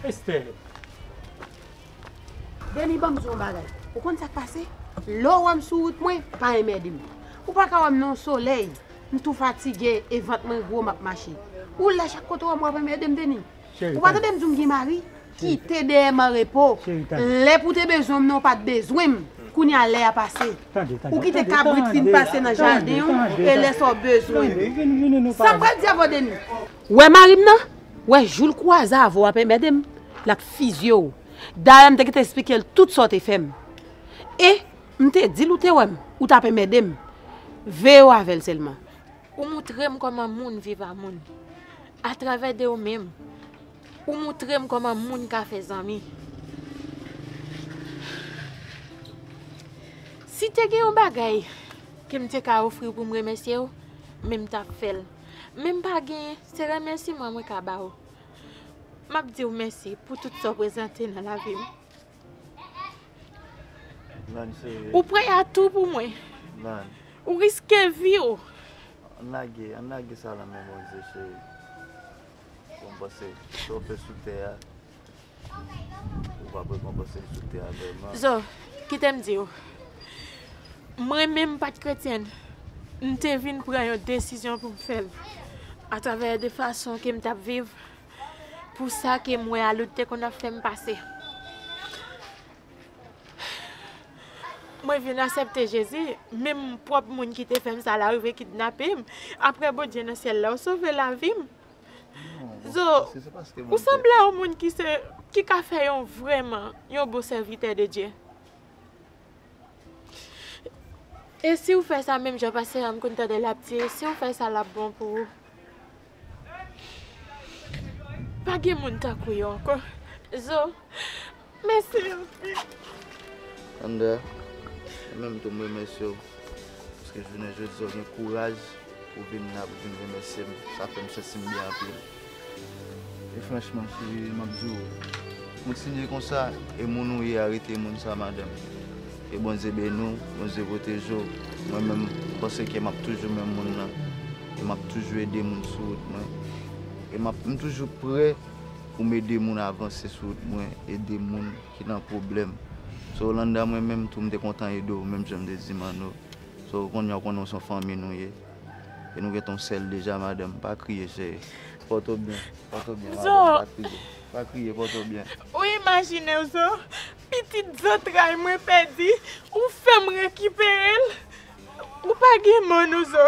Esther. Deni, ban m di w yon bagay. Ou konn sa k pase? Lè w wè m sou wout mwen, pa enmède m. Ou pa ka wè m nan yon solèy, m tou fatige e vant mwen gwo m ap mache. Ou lèch ak kote w wè m w ap enmède m, Deni. Ou pa tande m di w m gen mari? Kite dèyè m an repo. Lè pou w te bezwen m nan, ou pa t bezwen m. Kounye a lè a pase. Ou kite kabrit fin pase nan jaden w e lè sa w bezwen m. Sa m pral di avè w, Deni. Wè mari m nan? Wè jou l kwaze avè w ap enmède m, l ap fizye w. Dayè m te gentan eksplike l tout sa w te fè m. E m te di l ou te wè m, ou t ap enmède m. Veye w avè l sèlman. Ou moutre m kòman moun viv a moun. Atravè de ou menm, ou moutre m kòman moun ka fè zanmi. Si te gen yon bagay ke m te ka ofri w pou m remèsye w, men m t ap fè l. Men m pa genyen, se remèsiman mwen ka ba w. M ap di w mèsi pou tout sa w prezante nan lavi m. Ou prè a tou pou mwen. Ou riske vi w. Ann lage, ann lage sa nan men Bondye, cheri. Bon, m panse sa w fè sou tè a, ou p ap rekonpanse l sou tè a vrèman. Zo, kite m di w. Mwen menm m pa t kretyèn. M te vin pran yon desizyon pou m fè l. Atravè de fason ke m t ap viv, pou sa ke m wè Aloud te konn ap fè m pase. Mwen vin aksepte Jezi, menm pwòp moun ki te fè m sa la rive kidnape m. Apre Bondye nan syèl la, w sove lavi m. Zo, ou sanble a yon moun ki se, ki ka fè yon vrèman, yon bon sèvitè de Dye. E si w fè sa menm jan pastè a m konn tande l ap di, si w fè sa l ap bon pou ou. Pa gen moun tankou yo ankò. Zo, mèsi anpil. Andra, mwen menm tou m remèsye w. Paske jounen jodi a w gen kouraj pou vin la, pou vin remèsye m. Sa fè m santi m byen anpil. E franchman, cheri, m ap di w, kontinye konsa, e moun ou ye a rete moun sa, madanm. Ke Bondye beni w, Bondye pwoteje w. Mwen menm, m panse ke m ap toujou menm moun nan. E m ap toujou ede moun sou wout mwen. E m ap, m toujou prè pou m ede moun avanse sou wout mwen, ede moun ki nan pwoblèm. So, Landa, mwen menm tou, m te kontan ede w, menm jan m te di Manno. So, kounye a w konnen w se yon fanmi nou ye. E nou gen yon sèl deja, madanm. Pa kriye, cheri. Pòte w byen. Pòte w byen, madanm. Pa kriye. Pa kriye, pòte w byen. Ou imajine w, Zo? Pitit zantray mwen pèdi. Ou fè m rekipere l. Ou pa gen mo non, Zo.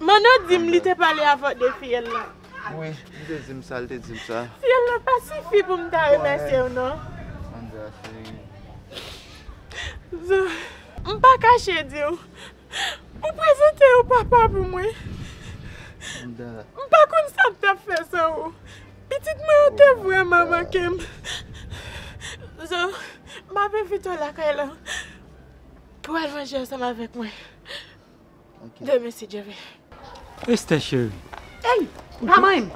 Manno di m li te pale avè w de fiyèl lan. Wi, li te di m sa, li te di m sa. Fiyèl lan pa sifi pou m ta remèsye w non. Zo, m pa kache di w. Ou prezante yon papa pou mwen. M pa konn sa m t ap fè san ou. Pitit mwen yo te vrèman manke m. Zo, m ap envite w lakay lan. Pou al manje ansanm avèk mwen. Demen si Dye vle. Esther cheri. Ey, pa manyen m.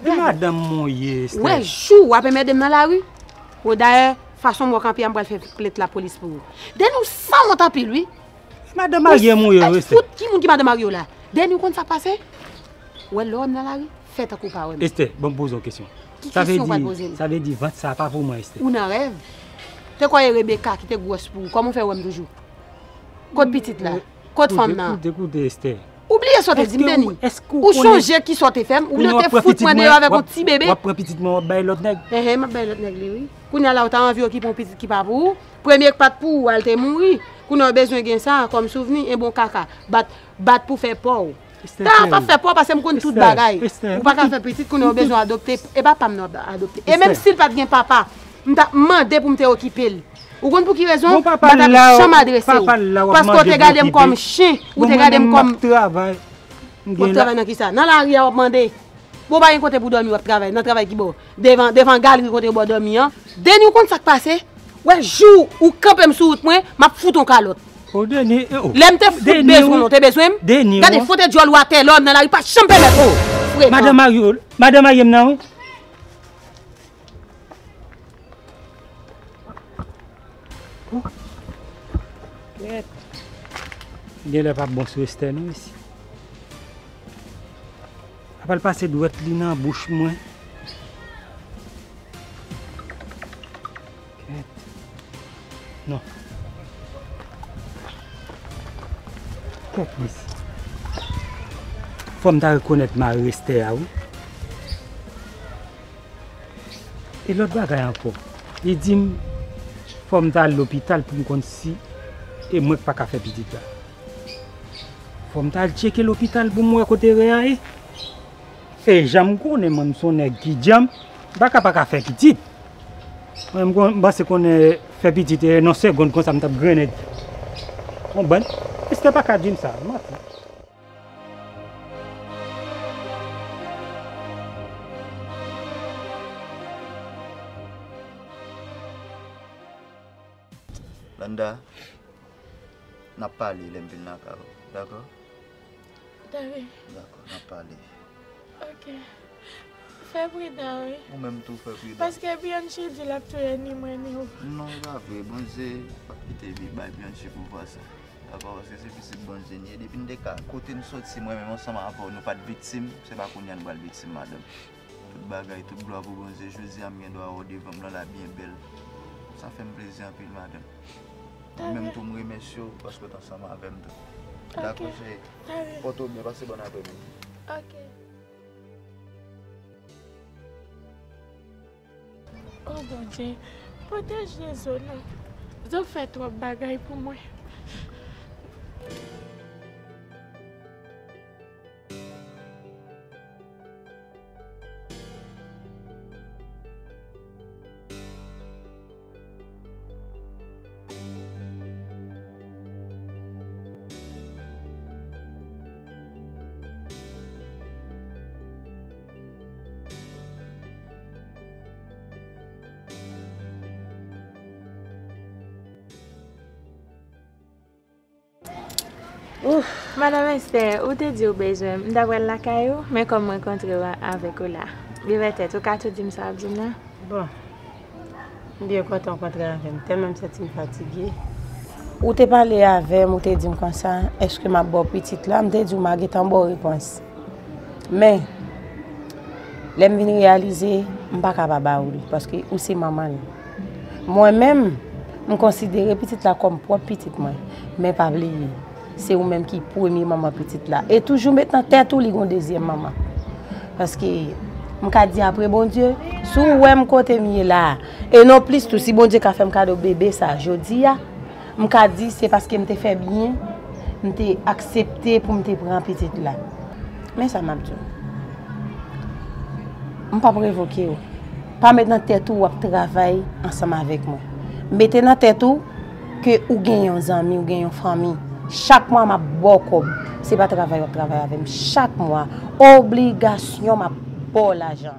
E madanm mwen ye, Esther. Wè jou w ap enmède m nan lari. Bon, dayè, fason m wè w kanpe a, m pral fè plent lapolis pou ou. Deni w sanwont anpil wi. Madanm marye m ou ye, Esther. Fout ki moun ki madanm marye w la? Deni w konn sa k pase? Wè lè w wè m nan lari, fè tankou w pa wè m. Esther, ban m poze w kesyon. Ki kesyon w pral poze m? Sa vle di vant sa pa pou mwen, Esther. Ou nan rèv? Te kwè e Rebecca ki te gwòs pou ou. Kòman w fè wè m toujou? Kot pitit la? Kot fanm nan? Koute, koute, koute, Esther. Ou bliye sa w te di m, Deni? Ou chonje ki sa w te fè m? Ou bliye w te fout mwen deyò avèk yon ti bebe? W ap pran pitit mwen, w ap bay lòt nèg? Enhen, m ap bay lòt nèg li, wi. Kounye a la, ou ta anvi okipe yon pitit ki pa pou ou? Premye k pa t pou ou a, l te mouri. Kounye a, w bezwen gen sa kòm souvni? Enben w kaka. Bat, bat pou fè pa w. Esther, cheri. Sa ap fè pa w, paske m konn tout bagay. Ou pa ka fè pitit, kounye a w bezwen adopte. E papa m nan w ap adopte. E menm si l pa t gen papa, m t ap mande pou m te okipe l. Ou konn pou ki rezon? M pa t ap janm adrese w. Paske w te gade m kòm chen. Ou te gade m kòm... W ap travay nan kisa? Nan lari a w ap mande. Bon, w pa gen kote pou w dòmi, w ap travay. Nan travay ki bò? Devan, devan galri kote w ba w dòmi an. Deni, ou konn sa k pase? Wè jou ou kanpe m sou wout mwen, m ap fout on kalòt. O Deni, e o. Lè m te fout bezwen w, ou te bezwen m? Deni, gade fote djòl ou atè, lè w nan lari, pa janm pèmèt ou. Frekan. Madan marye w, madan marye m nan, wi. Genlè pa bon sou Esther non, mesye. Apa l pase dwèt li nan bouch mwen. Non. Kèt mesye. Fò m ta rekonèt mari Esther a, wi. E lòt bagay ankò, li di m fò m ta al lopital pou m konn si e mwen k pa ka fè pitit la. Fò m ta al tcheke lopital pou m wè kote Rea ye. E jan m konnen mwen, m se yon nèg ki djanm, m pa ka pa ka fè pitit. Mwen, m kon-, m panse konnen fè pitit, e nan segonn konsa m t ap grennen. Konprann? Esther pa ka di m sa, manti. Landa, n ap pale lè m vin lakay ou, dakò? Dare. Dakò, n ap pale. Ok. Fè pridan, wi. Ou menm tou fè pridan. Paske Bianchi di l ap touye ni mwen ni ou. Non, e pa vre. Bondye p ap kite li bay Bianchi pouvwa sa. Dakò, paske se pitit Bondye n ye. Depi n te ka, kote n soti, mwen menm ansanm avè w, nou pa t viktim, se pa kounye a n pral viktim, madanm. Tout bagay, tout glwa pou Bondye. Jodi a, m gen dwa wè w devan m lan la byen bèl. Sa fè m plezi anpil, madanm. Mwen menm tou, m remèsye w paske w t ansanm avè m tou. Dakò, cheri. Pòte w byen, pase bòn aprèmidi. Ok. O Bondye, pwoteje Zo non. Zo fè twòp bagay pou mwen. Ouf, Madanm Esther, ou te di w bezwen m, m ta pral lakay ou, men kòm m rankontre w avèk ou la. Leve tèt, ou ka tou di m sa w ap di m nan? Bon, m byen kontan w kontre avè m, tèlman m santi m fatige. Ou te pale avè m, ou te di m konsa, èske m ap ba w pitit la? M te di w m a gentan ba w repons. Men, lè m vin reyalize, m pa ka pa ba ou li, paske ou se manman l. Mwen menm, m konsidere pitit la kòm pwòp pitit mwen. Men pa bliye, se ou menm ki premye manman pitit la. E toujou met nan tèt ou li gon dezyèm manman. Paske, m ka di apre Bondye, si w wè m kote m ye la a, e non plis tou, si Bondye ka fè m kado bebe sa a jodi a, m ka di se paske m te fè byen, m te aksepte pou m te pran pitit la. Men sa m ap di w. M p ap revoke w. Pa met nan tèt ou w ap travay ansanm avèk mwen. Mete nan tèt ou ke ou gen yon zanmi, ou gen yon fanmi. Chak mwa m ap ba w kòb. Se pa travay w ap travay avè m. Chak mwa, obligasyon m ap ba w lajan.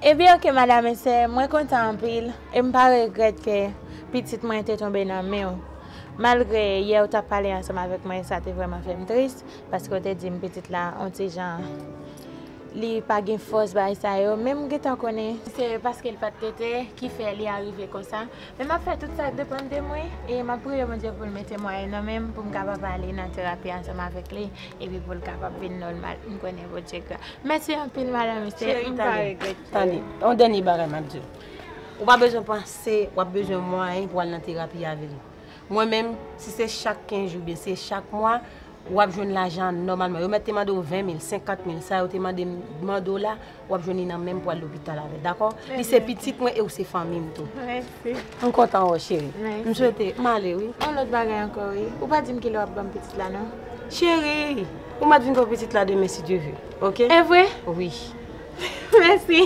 Ebyen, oke, madam e sè, mwen kontan anpil, e m pa regrèt ke pitit mwen te tonbe nan men w. Malgre yè ou t ap pale ansanm avèk mwen, e sa te vrèman fè m tris, paske w te di m pitit la, on ti jan, li pa gen fòs, bagay sa yo, men m gentan konnen se paske l pa t tete ki fè li arive konsa. Men m ap fè tout sa k depann de mwen, e m ap priye Bondye pou l mete mwayen nan men m, pou m kapab ale nan terapi ansanm avèk li, epi pou l kapab vin nòmal. M konnen Bondye gran. Mèsi anpil, madam e sè. Cheri, m pa tande. Regrèt. Tande, yon dènye bagay m ap di w. Ou pa bezwen panse w ap bezwen mwayen pou al nan terapi avè l. Mwen menm, si se chak kenz jou, byen se chak mwa, w ap jwenn lajan an nòmalman. Yo mèt te mande w ven mil, senkant mil, sa yo te mande, mande w la, w ap jwenn li nan men m pou al lopital avè l, dakò? Li se pitit mwen e w se fanmi m tou. Mèsi. M kontan wè w, cheri. Mèsi. M swete m ale, wi. Yon lòt bagay ankò, wi. Ou pa di m kilè w ap ban m pitit la, non? Cheri, ou mèt vin pran pitit la demen, si Dye vle. Oke? E vre? Wi. Mèsi.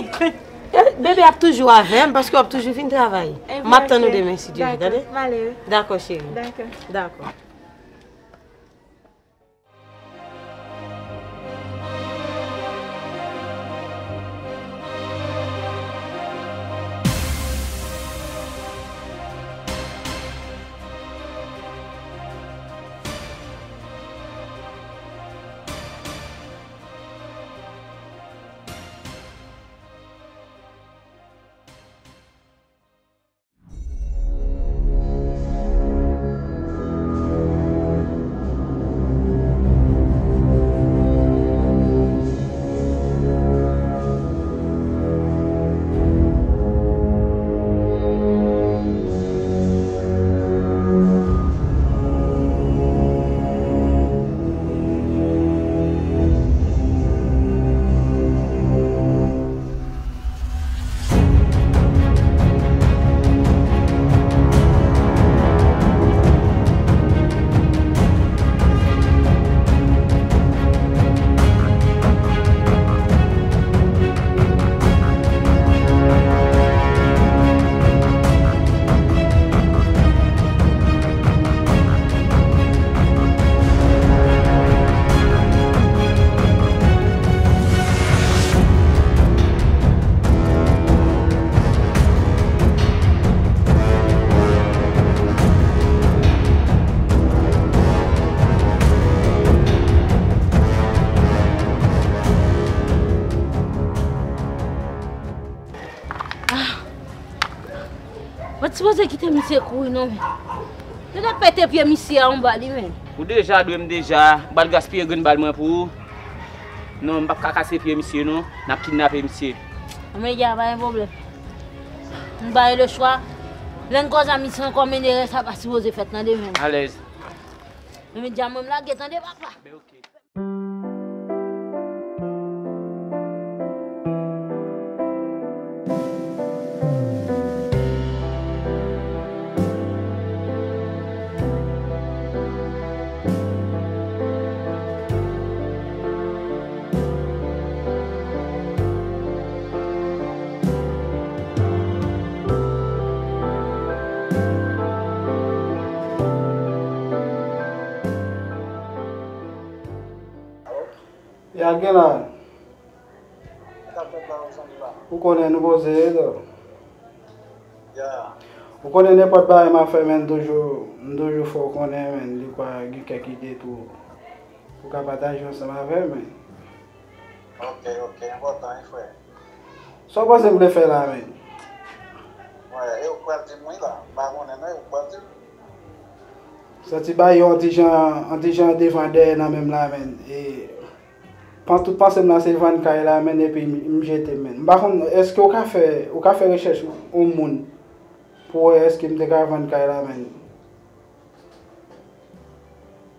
E, bebe ap toujou avè m, paske w ap toujou vin travay. M ap tann ou demen, si Dye vle, tande? Dakò, m ale, wi. Dakò, cheri. Dakò. Dakò. Ah! Mwen t sipoze kite misye kouri non, men. Yo t ap pete pye misye a anba li, men. Ou deja dwe m deja, m pral gaspiye grenn bal mwen pou ou. Non, m p ap ka kase pye misye non, n ap kidnape misye. Anmwey, ya, pa gen pwoblèm. M ba yo le chwa. Lè n kòz a misye ankò, men erè sa pa sipoze fèt, tande, men. Alèz. Men medya mwen, m lage, tande, papa. Ben, oke. Ya gen la. Ou konnen nou poze, tou. Ou konnen nenpòt bagay m ap fè, men, m toujou, m toujou fè w konnen, men, li pa gen kèk ide tou. Ou ka pataje ansanm avè m, men. Ok, ok, enpòtan, wi, frè. Sa w panse m vle fè la, men? Wè, e ou k pral di m wi la. M pa konnen non, e ou k pral di m. Santi bay yo yon ti jan, yon ti jan devan dèyè nan men m la, men. E, pan, tout panse m la se vann kay la, men, epi m, m jete, men. M pa konn, èske w ka fè, ou ka fè rechèch yon moun pou wè èske m te ka vann kay la, men.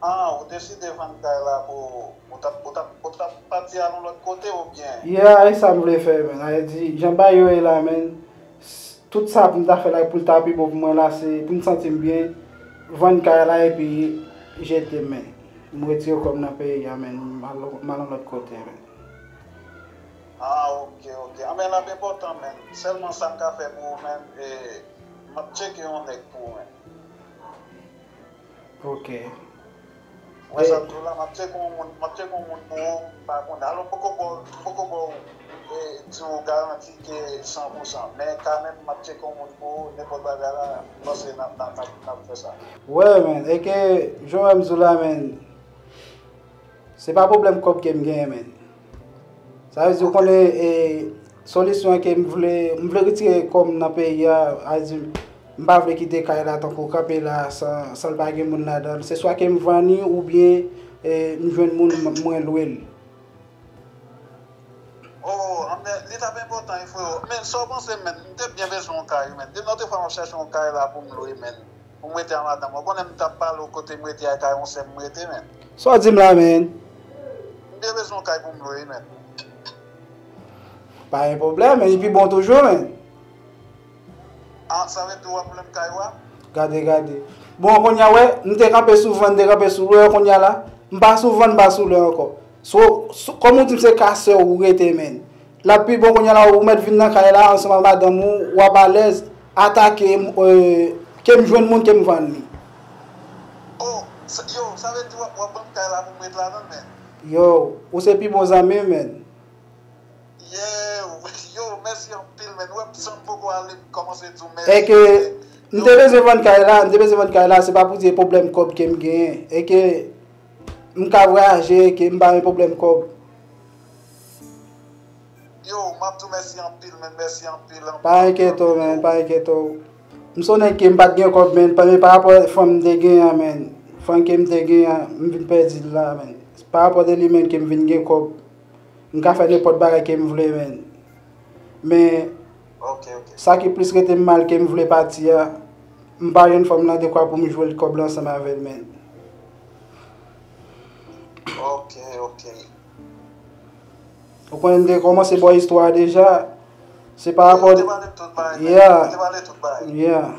Ah, ou deside vann kay la pou ou t ap, ou t ap, ou t ap pati al yon lòt kote oubyen? Yeah, e sa m vle fè, men. Sa vle di, jan bagay yo ye la, men, s-, tout sa pou m ta fè la, pou l ta pi bon pou mwen la, se pou m santi m byen, vann kay la epi jete, men. M retire kò m nan peyi a, men, m al, m al yon lòt kote, men. Ah, ok, ok. Anben, l ap enpòtan, men. Sèlman sa m ka fè pou ou, men, e, m ap tcheke yon nèg pou ou, men. Ok. Wè sa m di w la, m ap tcheke yon moun, m ap tcheke yon moun pou ou, m pa konnen. Alò, m poko ba w, m poko ba w di w garanti ke san pou san. Men kanmenm, m ap tcheke yon moun pou ou, nenpòt bagay la, m panse n ap, n ap, n ap, n ap fè sa. Wè, men, e ke, jan w wè m di w la, men, se pa pwoblèm kòb ke m genyen, men. Sa vle di, ou konnen, e, solisyon ke m vle, m vle retire kò m nan peyi a, a di, m pa vle kite kay la tankou kanpe la san, san l pa gen moun ladan l. Se swa ke m vann li oubyen, e, m jwenn moun, m, mwen lwe l. Oh, anben, li t ap enpòtan, wi, freo. Men, sa w panse, men, m te byen bezwen yon kay, men. Depi lòt fwa, m ap chèche yon kay la pou m lwe, men. Pou m rete a madanm. Ou konnen m t ap pale w kote m rete a, kay yon sè m rete, men. Sa w di m la, men? M byen bezwen yon kay pou m lwe, men. Pa gen pwoblèm, men, li pi bon toujou, men. Ah, sa vle di w ap lwe m kay ou a? Gade, gade. Bon, kounye a, wè, m te kanpe sou vann, m te kanpe sou lwe, kounye a la, m pa sou vann, m pa sou lwe ankò. So, so, kòm ou di m se kasè ou rete, men. L ap pi bon kounye a la, ou mèt vin nan kay la ansanm ak madanm ou, w ap alèz, atake, e, ke m jwenn moun ke m vann li. Oh, sa, yo, sa vle di w ap, w ap ban m kay la pou m ret ladan l, men? Yo, ou se pi bon zanmi m, men. Yeah, yo, mèsi anpil, men. Ou wè, san m poko ale, m kòmanse di w mèsi. E ke, m te bezwen vann kay la, m te bezwen vann kay la, se pa pou di e pwoblèm kòb ke m genyen. E ke, m ka vwayaje, e ke m pa gen pwoblèm kòb. Yo, m ap di w mèsi anpil, men, mèsi anpil, anpil, pa enkyete w, men, pa enkyete w. M sonnen ke m pa t gen kòb, men, pa, men parapò fanm m te genyen an, men, fanm ke m te genyen an, m vin pèdi l la, men. Parapò de li menm ke m vin gen kòb. M ka fè nenpòt bagay ke m vle, men. Men, sa ki plis rete m mal ke m vle pati a, m pa jwenn fanm nan dekwa pou m jwe l kòb la ansanm avè l, men. Ok, ok. Ou konnen m te kòmanse bò istwa a deja. Se pa rapò. Ou te pale tout bagay, men. Yeah. Ou te pale tout bagay. Yeah.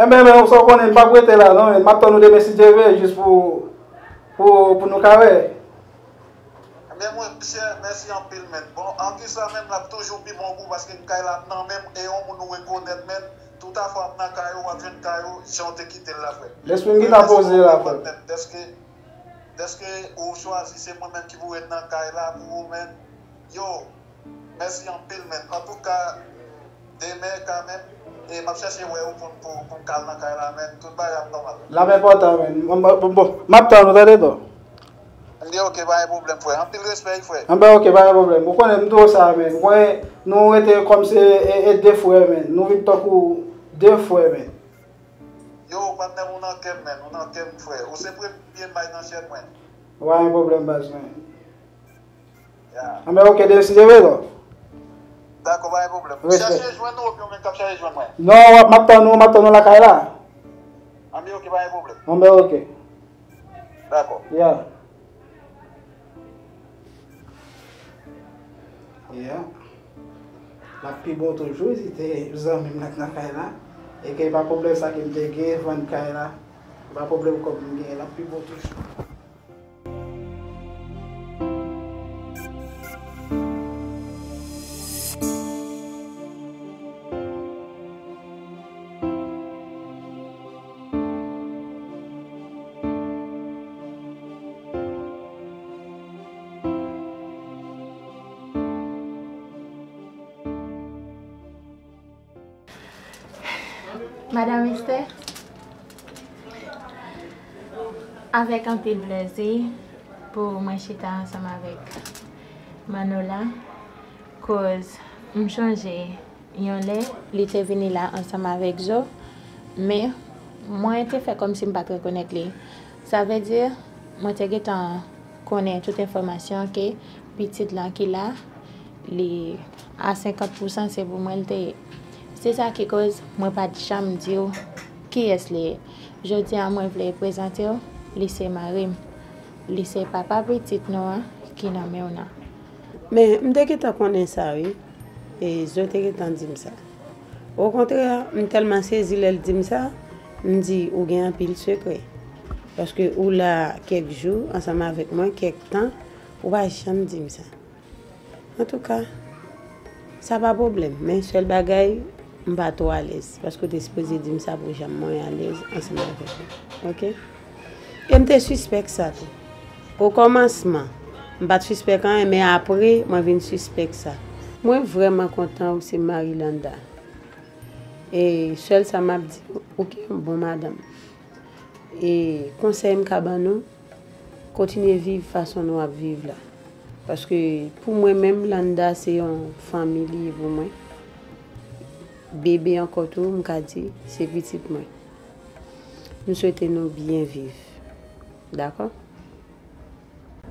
Enben, men, sa w konnen, m p ap rete la, non, men. M ap tann ou demen, si Dye vle, jis pou, pou, pou nou ka wè. Ebyen, mwen, chè, mèsi anpil, men. Bon, an ki sa menm, l ap toujou pi bon pou, paske m kay la nan men m, e yon moun ou rekonèt, men. Tout afè w ap nan kay ou, w ap jwenn kay ou, jan w te kite l la, frè. Lespri m gentan poze la, frè. Dèske, dèske ou chwazi se mwen menm ki pou ret nan kay la pou ou, men. Yo, mèsi anpil, men. Antouka, demen kanmenm, e m ap chèche wè ou pou, pou, pou m ka al nan kay la, men. Tout bagay ap nòmal. L ap enpòtan, men. Bon, bon, bon, m ap tann ou, tande, Dò. Ebyen, ok, pa gen pwoblèm, frè. Anpil respè, wi, frè. Anben, ok, pa gen pwoblèm. Ou konnen, m di w sa, men. Ou konnen, nou rete kòm se, e, e de frè, men. Nou viv tankou de frè, men. Yo, patnè m, ou nan kè m, men. Ou nan kè m, frè. Ou se premye m bay nan chèn mwen. Pa gen pwoblèm, baz, men. Ya. Anben, ok, demen, si Dye vle, Dò. Dakò, pa gen pwoblèm. Respè. Chèche jwenn ou, oubyen ou menm k ap chèche jwenn mwen? Non, w ap, m ap tann ou, m ap tann ou lakay la. Anben, ok, pa gen pwoblèm. Anben, ok. Dakò. Yeah. Yeah. L ap pi bon toujou, si te zanmi m nan k nan kay la. E ke pa pwoblèm sa ke m te gen, vann kay la. Pa pwoblèm kòb m genyen, l ap pi bon toujou. Madanm Esther, avèk anpil plèzi pou mwen chita ansanm avèk Manola, koz m chonje yon lè li te vini la ansanm avèk Zo, men mwen te fè kòmsi m pa t rekonèt li. Sa vle di, mwen te gentan konnen tout enfòmasyon ke pitit lan ki la, li a senkant pousan se pou mwen l te ye. Se sa ki koz mwen pa t janm di w kiyès li ye. Jodi a, mwen vle prezante w, li se mari m. Li se papa pitit nou an ki nan men w nan. Men, m te gentan konnen sa, wi. E Zo te gentan di m sa. Okontrè, m tèlman sezi lè l di m sa, m di, ou gen anpil sekrè. Paske ou la kèk jou ansanm avèk mwen, kèk tan, ou pa janm di m sa. Antouka, sa pa pwoblèm, men sèl bagay, m pa twò alèz, paske w te sipoze di m sa pou jan mwen alèz ansanm avèk ou. Oke? E m te sispèk sa tou. Okòmansman, m pa t sispèk anyen, men apre, mwen vin sispèk sa. Mwen vrèman kontan ou se mari Landa. E sèl sa m ap di, ou gen yon bon madanm. E konsèy m ka ban nou, kontinye viv fason nou ap viv la. Paske pou mwen menm, Landa se yon fanmi li ye pou mwen. Bebe ankò tou, m ka di, se pitit mwen. M swete nou byen viv. Dakò?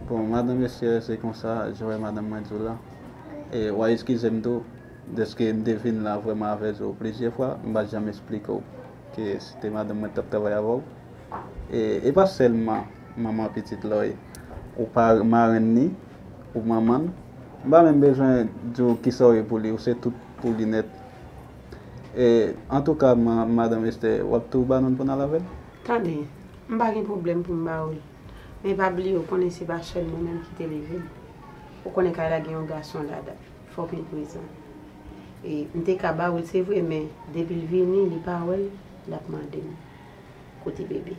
Bon, madanm Esther, se konsa, jan w wè madanm mwen di w la. E w a eskize m tou, dèske m te vin la vrèman avè w plizyè fwa, m pa t janm esplike w ke se te madanm mwen k t ap travay avè w. E, e pa sèlman manman pitit la w ye. Ou pa marenn ni, ou manman l. M pa menm bezwen di w kisa w ye pou li, ou se tout pou li nèt. E, antouka, ma, madanm Esther, w ap tou ba nou l pou n al avè l? Tande, m pa gen pwoblèm pou m ba ou l. Men pa bliye, ou konnen se pa sèl mwen menm ki te leve l. Ou konnen kay la gen yon gason ladan. Fòk li prezan. E m te ka ba ou l, se vre, men depi l vini, li pa wè l, l ap mande m kote bebe.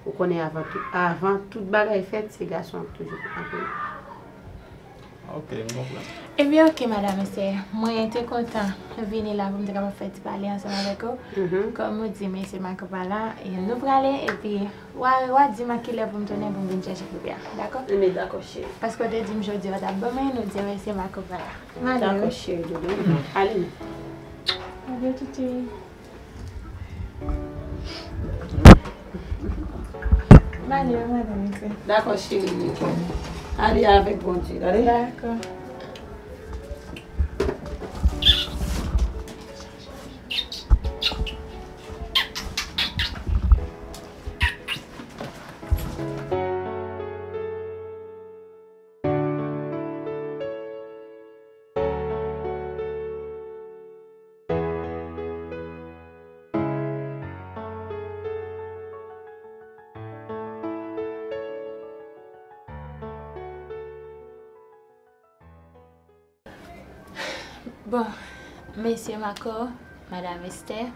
Ou konnen avan tout, avan tout bagay fèt, se gason an k toujou antre. Ok, m konprann. Ebyen, ok, Madam Esther. Mwen te kontan vini la pou m te kapab fè ti pale ansanm avèk ou. Kòm ou di, mesye Marco pa la, e nou prale, epi w a, w a di m a kilè pou m tounen pou m vin chèche bebe a. Dakò? Ebyen, dakò, cheri. Paske w te di m jodi a w t ap ban mwen, nou di mesye Marco pa la. M ale, Dakò, wi. Cheri doudou. Ale non. Ebyen, toutou. M ale, wi, madanm Esther. Dakò, cheri. Ale avèk Bondye, tande? Dakò. Bon, mesye Marco, Madam Esther,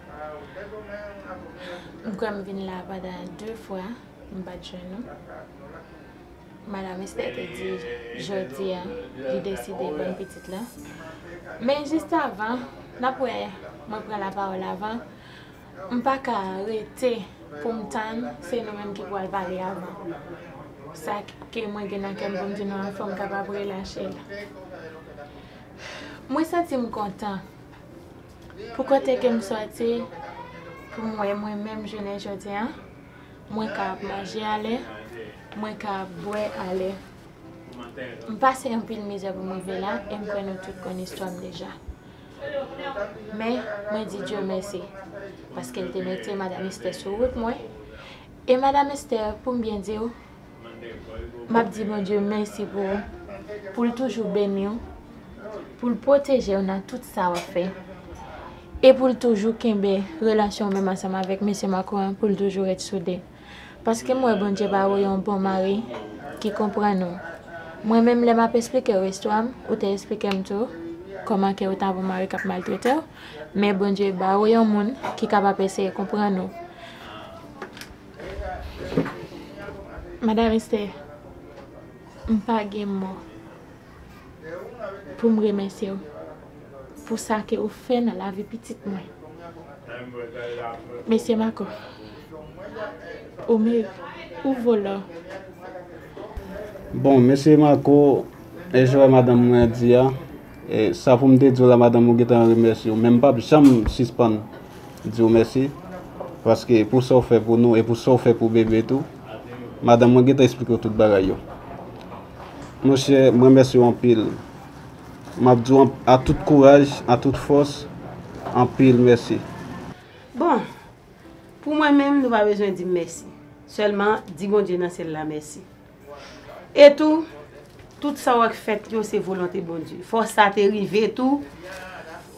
m kwè m vin la pandan de fwa, m pa t jwenn nou. Madam Esther te di jodi a, li deside ban m pitit la. Men jis avan, n ap wè, mwen pran lapawòl avan, m pa ka rete pou m tann, se nou menm ki pral pale avan. Sa ke mwen gen nan kè m pou m di nou an, fò m kapab relache l. Mwen santi m kontan pou kote ke m sòti, pou m wè mwen menm jounen jodi a, mwen ka ap manje alè, mwen ka ap bwè alè. M pase anpil mizè pou m rive la, e m kwè nou tout konn istwa m deja. Men, mwen di Dye mèsi, paske l te mete Madam Esther sou wout mwen. E Madam Esther, pou m byen di w, m ap di Bondye mèsi pou ou, pou l toujou beni w, pou l pwoteje w nan tout sa w ap fè. E pou l toujou kenbe relasyon w menm ansanm avèk mesye Marco an, pou l toujou ret soude. Paske m wè Bondye ba ou yon bon mari ki konprann ou. Mwen menm, lè m ap esplike w istwa m, ou te esplike m tou kòman ke ou t ap yon mari k ap maltrete w, men Bondye ba ou yon moun ki kapab eseye konprann ou. Madanm Esther, m pa gen mo pou m remèsye w pou sa ke ou fè nan lavi pitit mwen. Mesye Marco, ou me, ou vo lò. Bon, mesye Marco, e jan madanm mwen di a, e sa pou m te di w la, madanm, ou gentan remèsye w, men m p ap janm sispann di w mèsi, paske pou sa w fè pou nou e pou sa w fè pou bebe tou, madanm mwen gentan esplike w tout bagay yo. Monchè, m remèsye w anpil. M ap di w an- a tout kouraj, a tout fòs, anpil mèsi. Bon, pou mwen menm, nou pa bezwen di m mèsi. Sèlman, di Bondye nan syèl la mèsi. E tou, tout sa w wè k fèt yo, se volonte Bondye. Fò sa te rive tou,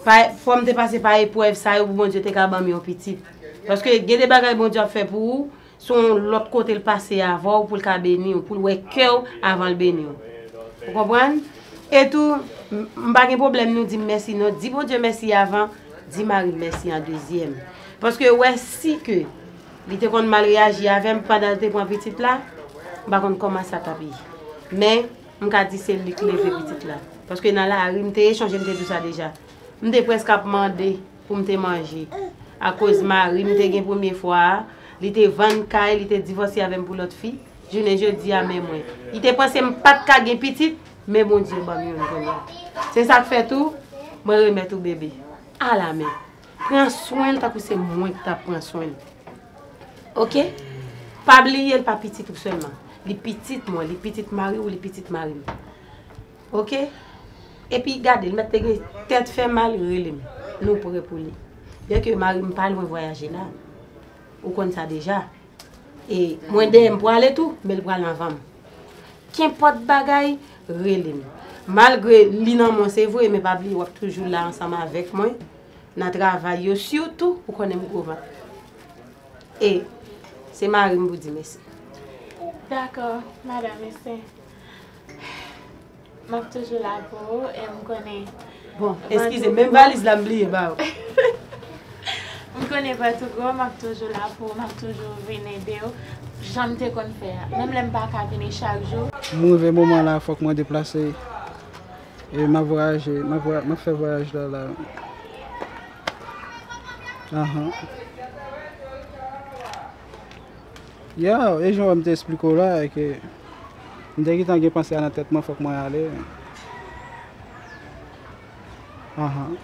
pa, fò m te pase pa eprèv sa yo pou Bondye te ka ban m yon pitit. Paske gen de bagay Bondye ap fè pou ou, se yon lòt kote l pase avè w pou l ka beni w, pou l wè kè w avan l beni w. Ou konprann? E tou, m m pa gen pwoblèm nou di m mèsi non. Di Bondye mèsi avan, di mari m mèsi an dezyèm. Paske wè si ke li te konn mal reyaji avè m pandan l te pran pitit la, m pa konn kòman sa t ap ye. Men, m ka di se li k leve pitit la. Paske nan lari, m te echanje, m te di w sa deja. M te prèske ap mande pou m te manje. Akoz mari m te gen premye fwa a, li te vann kay, li te divòse avè m pou lòt fi. Jounen jodi a, men mwen. Li te panse m pa t ka gen pitit, men Bondye ban m youn kounye a. Se sa k fè tou, mwen remèt ou bebe. Ala men. Pran swen l tankou se mwen ki t ap pran swen l. Oke? Pa bliye l pa pitit ou sèlman. Li pitit mwen, li pitit mari w, li pitit mari m. Oke? Epi gade, l mèt te gen tèt fè mal, rele m. Nou prè pou li. Byenke mari m pa lwen vwayaje la. Ou konn sa deja. E mwen dèyè m pwale tou, men l pral anvan m. Kenpòt bagay, rele m. Malgre li nan mwen, se vre, men pa bliye w ap toujou la ansanm avèk mwen, nan travay yo, sitou, ou konnen m gwo vant. E se mari m pou di mèsi. Dakò, madanm, mèsi. M ap toujou la pou ou, e m konnen. Bon, eskize, menm valiz la m bliye ba ou. M konnen vant ou gwo, m ap toujou la pou ou, m ap toujou vin ede w, jan m te konn fè a. Menm lè m pa ka vini chak jou. M rive moman la, fòk mwen deplase. E m ap vwayaje, m ap vwa-, m ap fè vwayaj la, la. Ahan. Ya, e jan w wè m te esplike w la, e ke m te gentan gen panse a nan tèt mwen, fòk mwen ale. Ahan.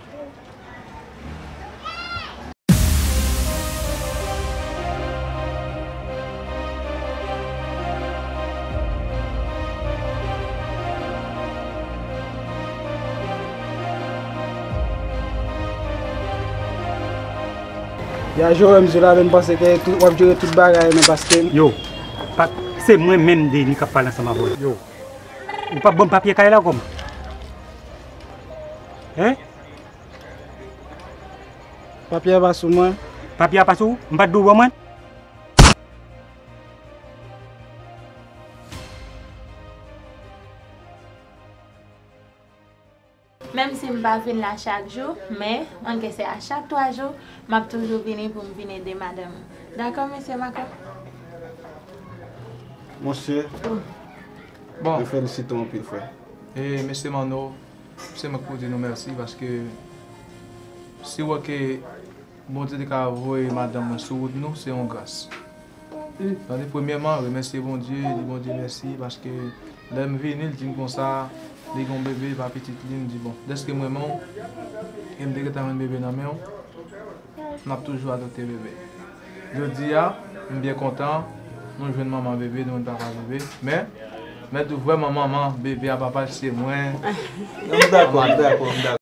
Ya, Jerome, Zilave, m panse ke tout, w ap jere tout bagay, men paske. Yo, pa, se mwen menm, Denis, k ap pale ansanm avè w. Yo, ou p ap ban m papye kay la kòman? Hein? Papye a pa sou mwen. Papye a pa sou ou? M pa t di w ban mwen? Menm si m pa vin la chak jou, men anke se a chak twa jou, m ap toujou vini pou m vin ede madanm. Dakò, mesye Mako? Monchè, bon, mwen felisite w anpil, frè. E, mesye Manno, se mwen k pou di nou mèsi, paske si w wè ke Bondye te ka voye madanm mwen sou wout nou, se yon gras. Tande, premyèman, remèsye Bondye, di Bondye mèsi, paske lè m vini, l di m konsa, li gen yon bebe, pa pitit li, m di, bon, dèske m renmen w, e m te gentan jwenn bebe nan men w, m ap toujou adopte bebe. Jodi a, m byen kontan, nou jwenn manman bebe, nou jwenn papa bebe, men, mèt di w vrèman manman bebe a, papa l se mwen. Non, m dakò, m dakò, m dakò.